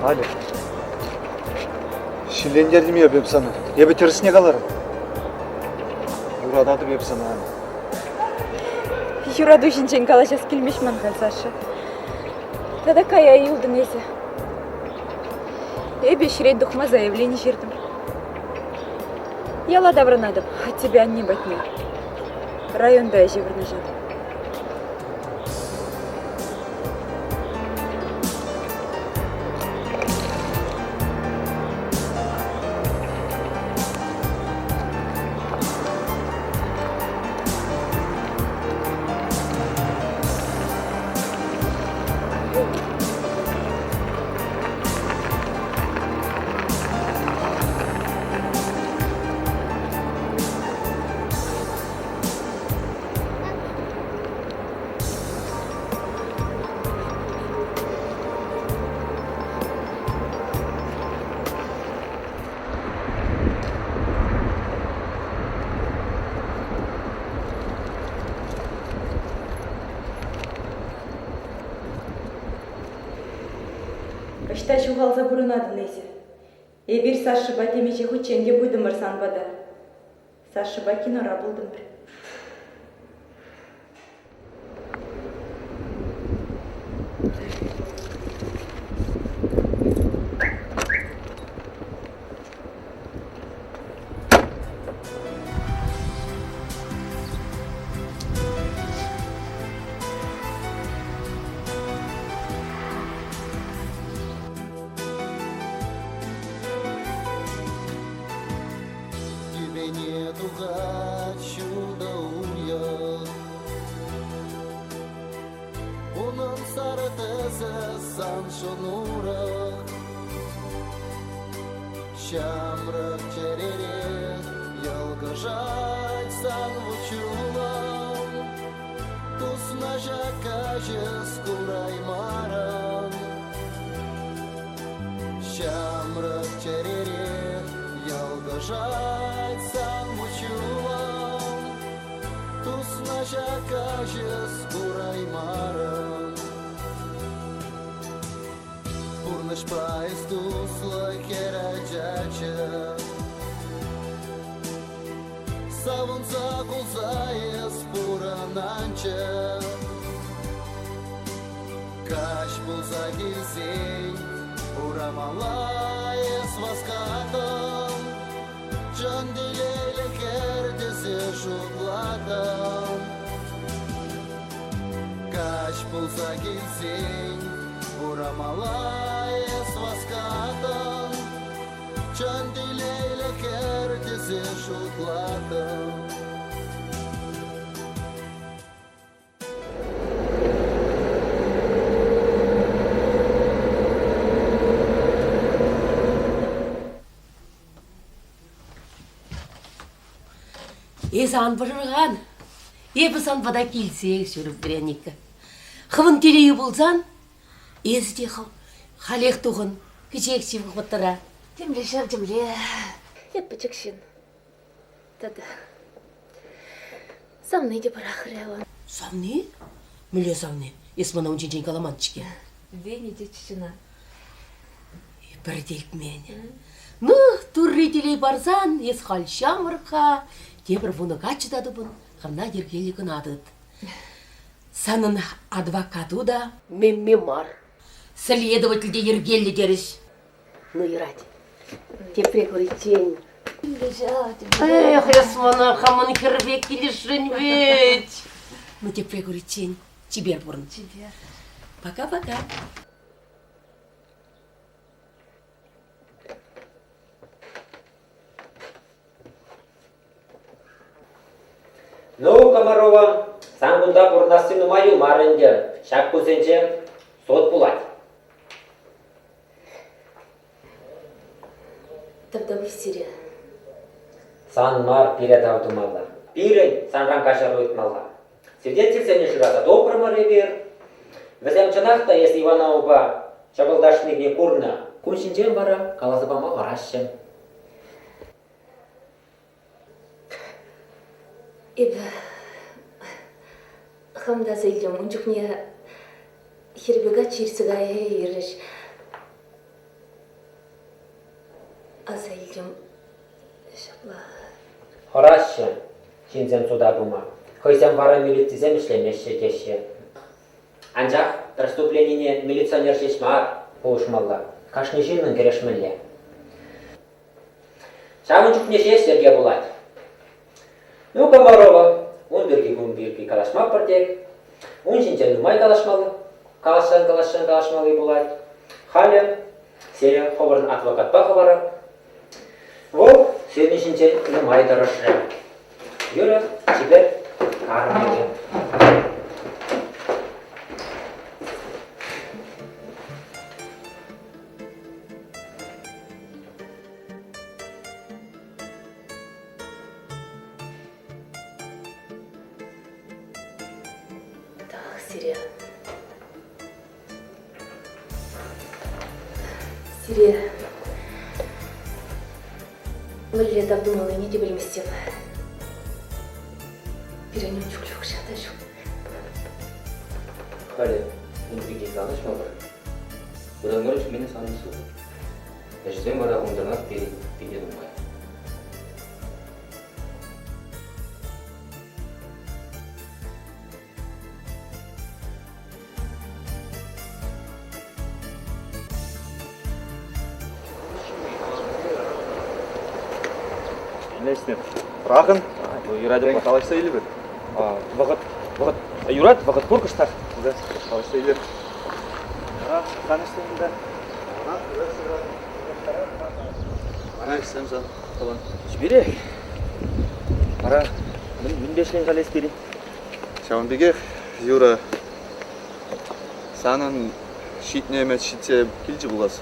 Аля, ҫиллентертӗм эпӗ сана. Эпӗ тӗрӗсне каларӑм. Юрататӑп эп сана, Аля. Юрату ҫинчен калаҫас килмест ман халь, Саша. Тата кая юлтӑн эсӗ. Эпӗ ӗҫрен тухма заявлени ҫыртӑм. Яла таврӑнатӑп, аттепе анне патне. Районта ӗҫе вырнаҫатӑп. Ӑҫта ҫухалса пурӑнатӑн эсӗ? Эпир Сашӑпа темиҫе хутчен те пытӑмӑр сан пата. Сашӑпа кинора пултӑмӑр. Тӳпене тухать ҫутӑ уйӑх. Унӑн сарӑ тӗсӗ саншӑн урӑх. Ҫамрӑк чӗрере йӑлкӑшать сан вут-ҫулӑм. Тусна ҫак каҫ эс кураймарӑн. Ҫамрӑк чӗрере йӑлкӑшать сан вут-ҫулӑм. Тусна ҫак каҫ эс кураймарӑн. Пурнӑҫпа эс туслӑ хӗр ачаччӗ. Савӑнса кулса эс пурӑнанччӗ. Каҫ пулса килсен урамалла эс васкатӑн. Чӑн телейлӗ хӗр тесе шутлатӑн. Каҫ пулса килсен урамалла эс васкатӑн. Чӑн телейлӗ хӗр тесе шутлатӑн. Эсӗ ан пӑшӑрхан. Эпӗ сан пата килсех ҫӳрӗп, Вероника. Хӑвӑн телейӳ пулсан, эсӗ те хӑв халех тухӑн, кӗҫех ҫывӑх вӑхӑтра. Темле ҫав, темле. Эп пӗчӗк ҫын. Тата савни те пӑрахрӗ вӑл. Савни? Мӗнле савни? Эс мана ун ҫинчен каламан-ҫке. Веня тетчӗ ӑна. Пӗр те илтмен. Ну, турри телей парсан, эс халь ҫамрӑк-ха, тепӗр вунӑ каччӑ та тупӑн, хӑвна йӗркеллӗ кӑна тыт. Санӑн адвокату та мемме мар. Следователь те йӗркеллӗ терӗҫ. Ну, юрать. Тепре куриччен. Эх, эс мана хамӑн хӗрпе килӗшрӗн вӗт. Ну, тепре куриччен. Чипер пурӑн. Чипер. Пока-пока. Ну, Комарова, сан кунта пурӑнасси нумай юлмарӗ ӗнтӗ. Ҫак кунсенче суд пулать. Тавтапуҫ сире. Сан мар пире тав тумалла. Пирӗн санран каҫару ыйтмалла. Свидетельсене шыраса тупрӑмӑр эпир. Вӗсем чӑнах та эс Ивановӑпа чӑкӑлташнине курнӑ. Кун ҫинчен вара каласа пама хӑраҫҫӗ. Эпӗ хам та аса илтӗм. Ун чухне хӗрпе каччӑ иртсе кайрӗҫ. Аса илтӗм ҫапла. Хӑраҫҫӗ ҫынсем суда пыма. Хӑйсем вара милицисем ӗҫлемеҫҫӗ теҫҫӗ. Анчах преступленине милиционер ҫеҫ мар пулӑшмалла. Кашни ҫыннӑн кӗрешмелле. Ҫавӑн чухне ҫеҫ йӗрке пулать. Ну, Комарова, ун пирки кун пирки калаҫмастпӑр тек. Ун ҫинчен нумай калаҫмалла, калаҫсан-калаҫсан калаҫмалли пулать. Халӗ сире хӑвӑрӑн адвокатпа хӑварӑр. Вӑл сирӗн ҫинчен нумай тӑрӑшрӗ. Юрӗ, чипер арӑмӗ. Сире. Сире мӗнле тав тумаллине те пӗлместӗп. Пирӗн ун чухлӗ укҫа та ҫук. Халӗ ун пирки калаҫмӑпӑр. Вырӑнмӑрӑш мӗн санӑн суд. Ӗҫсем вара унтанах пирӗн питӗ нумай. Лесне. Рахӑн. Юрать. Калаҫса илӗпӗр. Вӑхӑт, вӑхӑт. Юрать, вӑхӑт пур кӑштах. Да, калаҫса илер. Канӑҫсем да. Ара, ӗҫсем сан, тӑван. Чиперех. Ара, мӗнпе ӗҫлен халь эс пирӗн? Ҫавӑн пекех, Юра, санӑн ҫитнӗ ӗмӗт ҫитсе килчӗ пулас.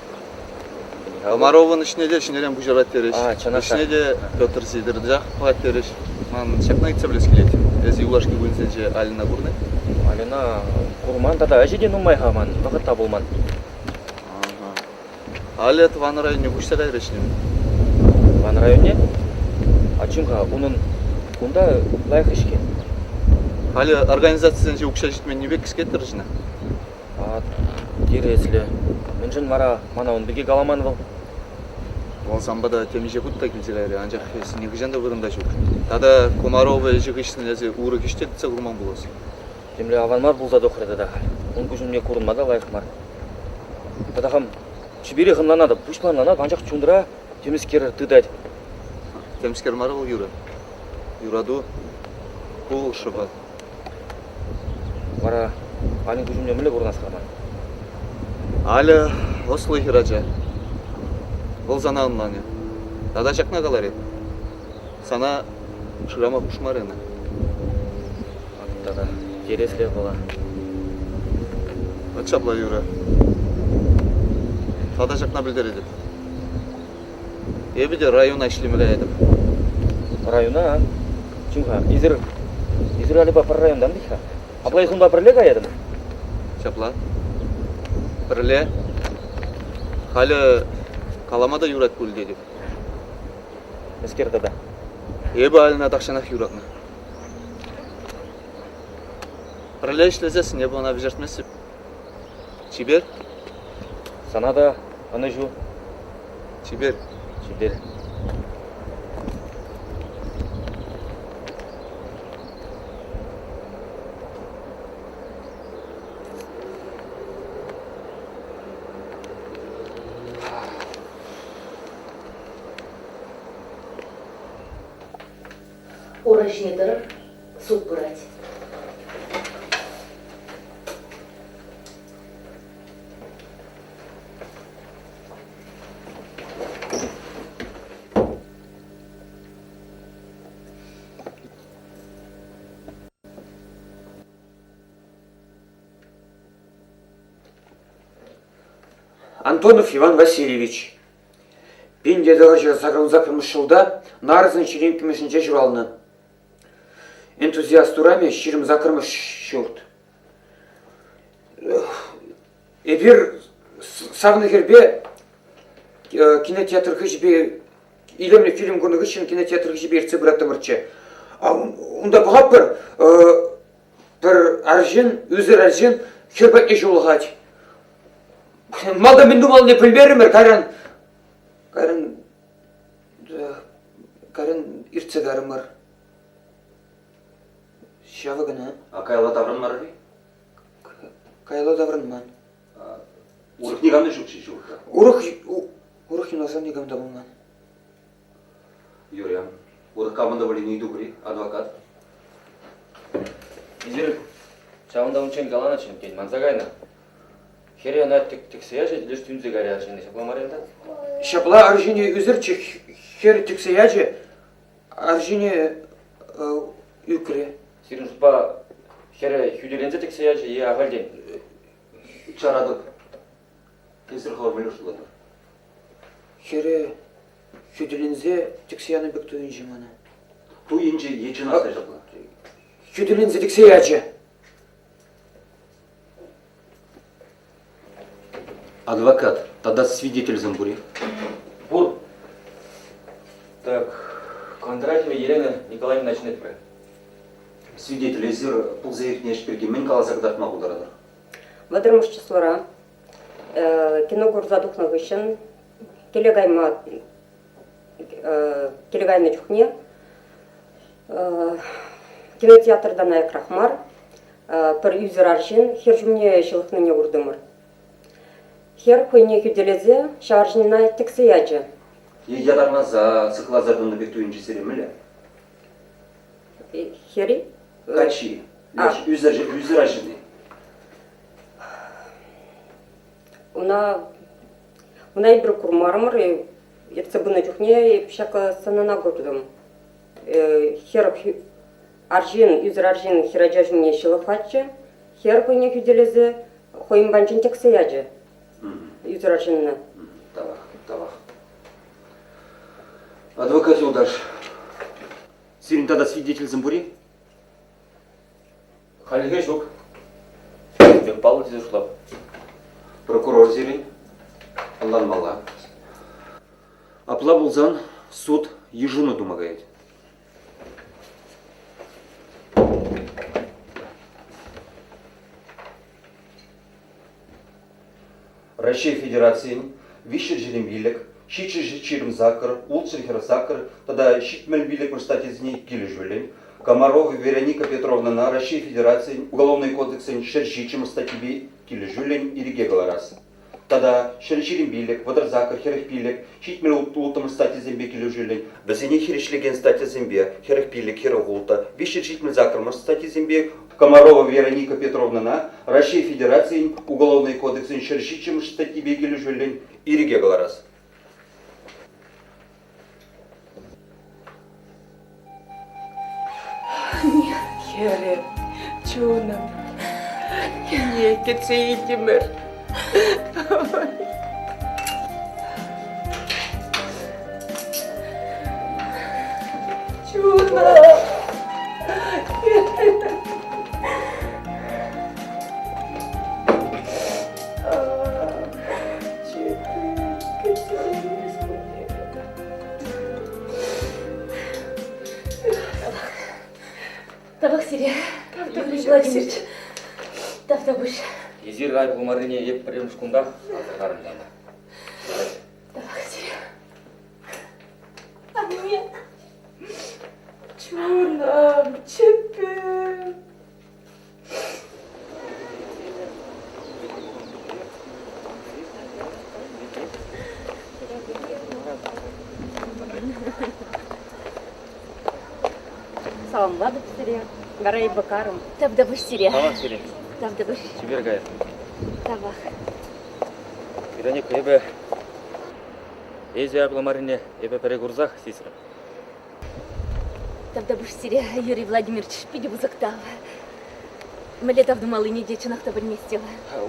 Комаровӑн ӗҫне те ҫӗнӗрен пуҫарать терӗҫ. Ӗҫне те Петр Сидоровичах пӑхать терӗҫ. Ман ҫакна ыйтса пӗлес килет. Эсӗ юлашки кунсенче Алина курнӑ? Алина курман тата ӗҫӗ те нумай-ха ман, вӑхӑт та пулман. Аля тӑван районне куҫса кайрӗҫ-им? Тӑван районне? А чим-ха, унӑн кунта лайӑх ӗҫ-ҫке. Халӗ организацисенче укҫа ҫитменнипе кӗскетрӗҫ-на. А интереслӗ. Мӗншӗн вара мана ун пирки каламан вӑл? Вӑл санпа та темиҫе хут та килсе кайрӗ, анчах эс нихӑҫан та вырӑнта ҫук. Тата Комарова ӗҫӗ хыҫҫӑн эсӗ урӑх ӗҫ те тытса курман пулас. Темле аван мар пулса тухрӗ тата халь. Ун куҫ умне курӑнма та лайӑх мар. Тата хам чиперех ӑнланатӑп, пуҫпа ӑнланатӑп, анчах чунра темӗскер тытать. Темскер мар вӑл юрӑ. Юрату ку шӑпа. Вара Альӑн куҫ умне мӗнле курӑнас-ха ман? Аля ӑслӑ хӗрача. Вӑл сана ӑнланӗ. Тата ҫакна каларӗ. Сана шырама хушмарӗ ӑна. Тата интереслӗ пула. Вӑт ҫапла, Юра. Тата ҫакна пӗлтеретӗп. Эпӗ те района ӗҫлеме каятӑп. Района? Чим-ха, эсир, эсир Альӑпа пӗр районтан вӗт-ха? Апла эс унпа пӗрле каятӑн? Ҫапла. Пӗрле. Халӗ калама та юрать пуль тетӗп. Мӗскер тата? Эпӗ Альӑна тахҫанах юратнӑ. Пӗрле ӗҫлесессӗн эпӗ ӑна вӗҫертместӗп. Чипер. Сана та ӑнӑҫу. Чипер. Чипер. Ура ҫине тӑрӑр, суд пырать. Антонов Иван Васильевич 1988 ҫулта Нарӑсӑн ҫирӗмккӗмӗшӗнче ҫуралнӑ. Энтузиаст урамӗ 28-мӗш ҫурт. Эпир савнӑ хӗрпе кинотеатр хыҫӗпе илемлӗ фильм курнӑ хыҫҫӑн кинотеатр хыҫӗпе иртсе пыраттӑмӑрччӗ. Унта пӑхатпӑр, пӗр арҫын, ӳсӗр арҫын хӗр патне ҫулӑхать. Малтан мӗн тумаллине пӗлмерӗмӗр, кайран кайран кайран иртсе кайрӑмӑр. Ҫавӑ кӑна. А каялла таврӑнмарӑр-и? Каялла таврӑнман. Урӑх никам та ҫук-ши ҫуртра? Урӑх урӑх юнашар никам та пулман. Юрӗ. Урӑх камӑн та пулин ыйту пур-и, адвокат? Эсир ҫавӑнта унччен каланӑччӗ, тен, манса кайнӑ. Хӗрӗ ӑна тӗксе ячӗ, леш тӳнсе кайрӗ арҫынни. Ҫапла мар ӗнтӗ? Ҫапла арҫынӗ ӳсӗрччӗ, хӗр тӗксе ячӗ, арҫынӗ ӳкрӗ. Сирӗн шутпа хӗрӗ хӳтӗленсе тӗксе ячӗ е ахальтен? Чаратӑп. Эсир хӑвӑр мӗнле шутлатӑр? Хӗрӗ хӳтӗленсе тӗксе янӑ пек туйӑнчӗ мана. Туйӑнчӗ е чӑнах та ҫапла? Хӳтӗленсе тӗксе ячӗ. Адвокат тата свидетельсем пур-и? Пур. Так, Кондратьева Елена Николаевна чӗнетпӗр. Свидетель, эсир пулса иртнӗ ӗҫ пирки мӗн каласа кӑтартма пултаратӑр? Вӑтӑрмӗш числора кино курса тухнӑ хыҫҫӑн киле кайма киле кайнӑ чухне кинотеатртан аякрах мар пӗр ӳсӗр арҫын хӗр ҫумне ҫылӑхнине куртӑмӑр. Хӗр хӑйне хӳтӗлесе ҫав арҫынна тӗксе ячӗ. Е ятарласа сыхласа тӑнӑ пек туйӑнчӗ сире мӗнле? Хӗр-и? Каччи. Ӳсӗр, ӳсӗр арҫынни. Уна, уна эпир курмарӑмӑр. Ертсе пынӑ чухне эп ҫак сценӑна куртӑм. Хӗр арҫын, ӳсӗр арҫын хӗрача ҫумне ҫылӑхлатчӗ. Хӗр хӑйне хӳтӗлесе хӑйӗн панчен тӗксе ячӗ ӳсӗр арҫынна. Тавах, тавах. Адвокат юлташ, сирӗн тата свидетельсем пур-и? Хальлӗхе ҫук. Пек паллӑ тесе шутлап. Прокурор сирӗн ӑнланмалла. Апла пулсан суд йышӑну тума каять. Раҫҫей Федерацийӗн 325, 728, 648 тата 75 статйисене килӗшӳллӗн Комарова Вероника Петровнӑна Раҫҫей Федерацийӗн Уголовнӑй кодексӗн 107 статйипе килӗшӳллӗн ирӗке кӑларас тата 125, 38, 45, 76 статьясемпе килӗшӳллӗн вӗсене хирӗҫлекен статьясемпе 45, 46, 378 статьясемпе Комарова Вероника Петровнӑна Раҫҫей Федерацийӗн Уголовнӑй кодексӗн 107 статйипе килӗшӳллӗн ирӗке кӑларас. Хӗрӗм, чунӑм, кине кӗтсе илтӗмӗр. Чунӑм. Тавах сире, Юрий Владимирович. Тавтапуҫ. Эсир рай пулмаррине эп пӗрремӗш кунтах асӑрхарӑм та. Тавах сире. Анне. Чунӑм, чӗппӗм. Саламлатӑп сире. Вара эпӗ карӑм. Тавтапуҫ сире. Тавах сире. Тавтапуҫ. Чипер кайӑр. Тавах. Вероника, эпӗ эсӗ айӑплӑ маррине эпӗ пӗрре курсах сисрӗм. Тавтапуҫ сире, Юрий Владимирович, питӗ пысӑк тав. Мӗнле тав тумаллине те чӑнах та пӗлместӗп.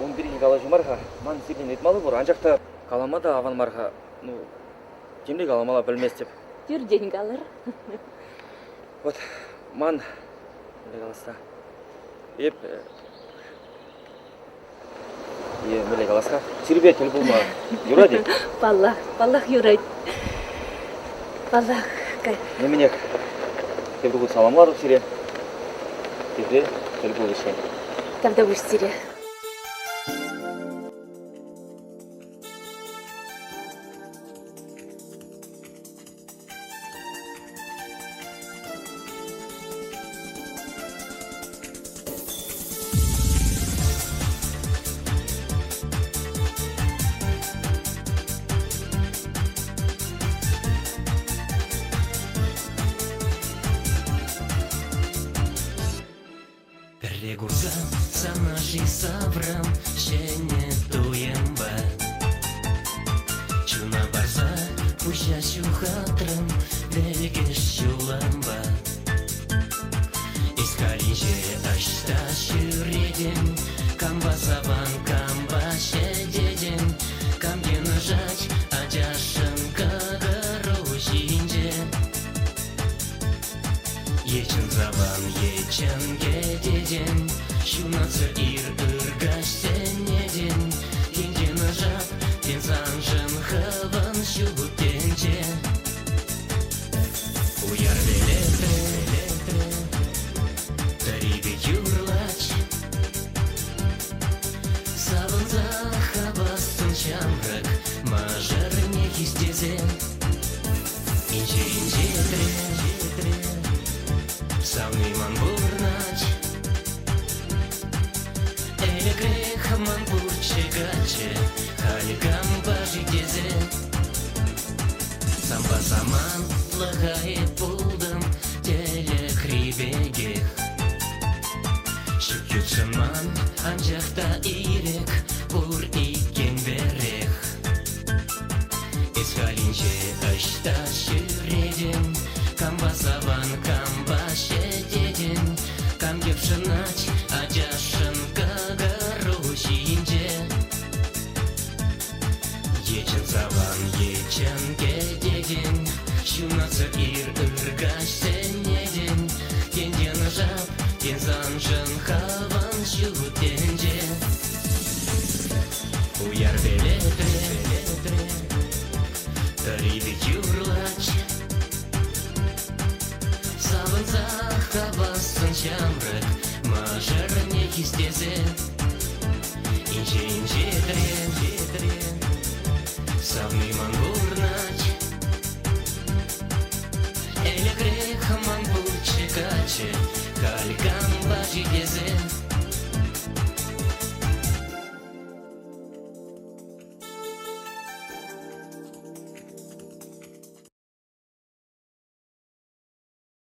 Ун пирки калаҫу мар-ха. Ман сиртен ыйтмалли пур, анчах та калама та аван мар-ха. Ну, темле каламалла пӗлместӗп. Тӳртен калӑр. Вот ман, мӗнле калас-та, эп Е мӗнле калас-ха? Сирпе тӗл пулма юрать-и? Паллах, паллах юрать. Паллах. Ну, мӗнех, тепӗр хут саламлатӑп сире. Тепре тӗл пуличчен. Тавтапуҫ сире. Пӗрре курсан сана-ши саврӑм ҫӗнӗ туйӑмпа. Чуна парса пуҫа ҫухатрӑм вӗлкӗш ҫулӑмпа. Эс халинче ӑҫта ҫӳретӗн, кампа саван, кампа ҫӗтетӗн, кам йӑнӑшать ачашӑн кӑкӑру ҫинче. Е чӑн саван, е чӑн кӗтетӗн, Ҫунатсӑр ир ыркаҫ сӗнетӗн, Тен йӑнӑшап. каччӑ, халь кампа-ши тесе. Санпа самантлӑха эп пултӑм тӗлӗкри пекех. Ҫук ютшӑнман, анчах та ирӗк пур иккен пӗрех. Эс халинче ӑҫта ҫӳретӗн, кампа саван, кампа ҫӗтетӗн, кам йӑпшӑнать ачашшӑн кӑкӑру ҫинче. Е чӑн саван, е чӑн кӗтетӗн, ҫунатсӑр ир ыр каҫ сӗнетӗн, тен йӑнӑшап, тен саншӑн хаван ҫут тӗнче. Уяр пӗлӗтре, тӑри пек юрлать, Савӑнса хавассӑн ҫамрӑк мӑшӑрне хистесе инҫе-инҫетре.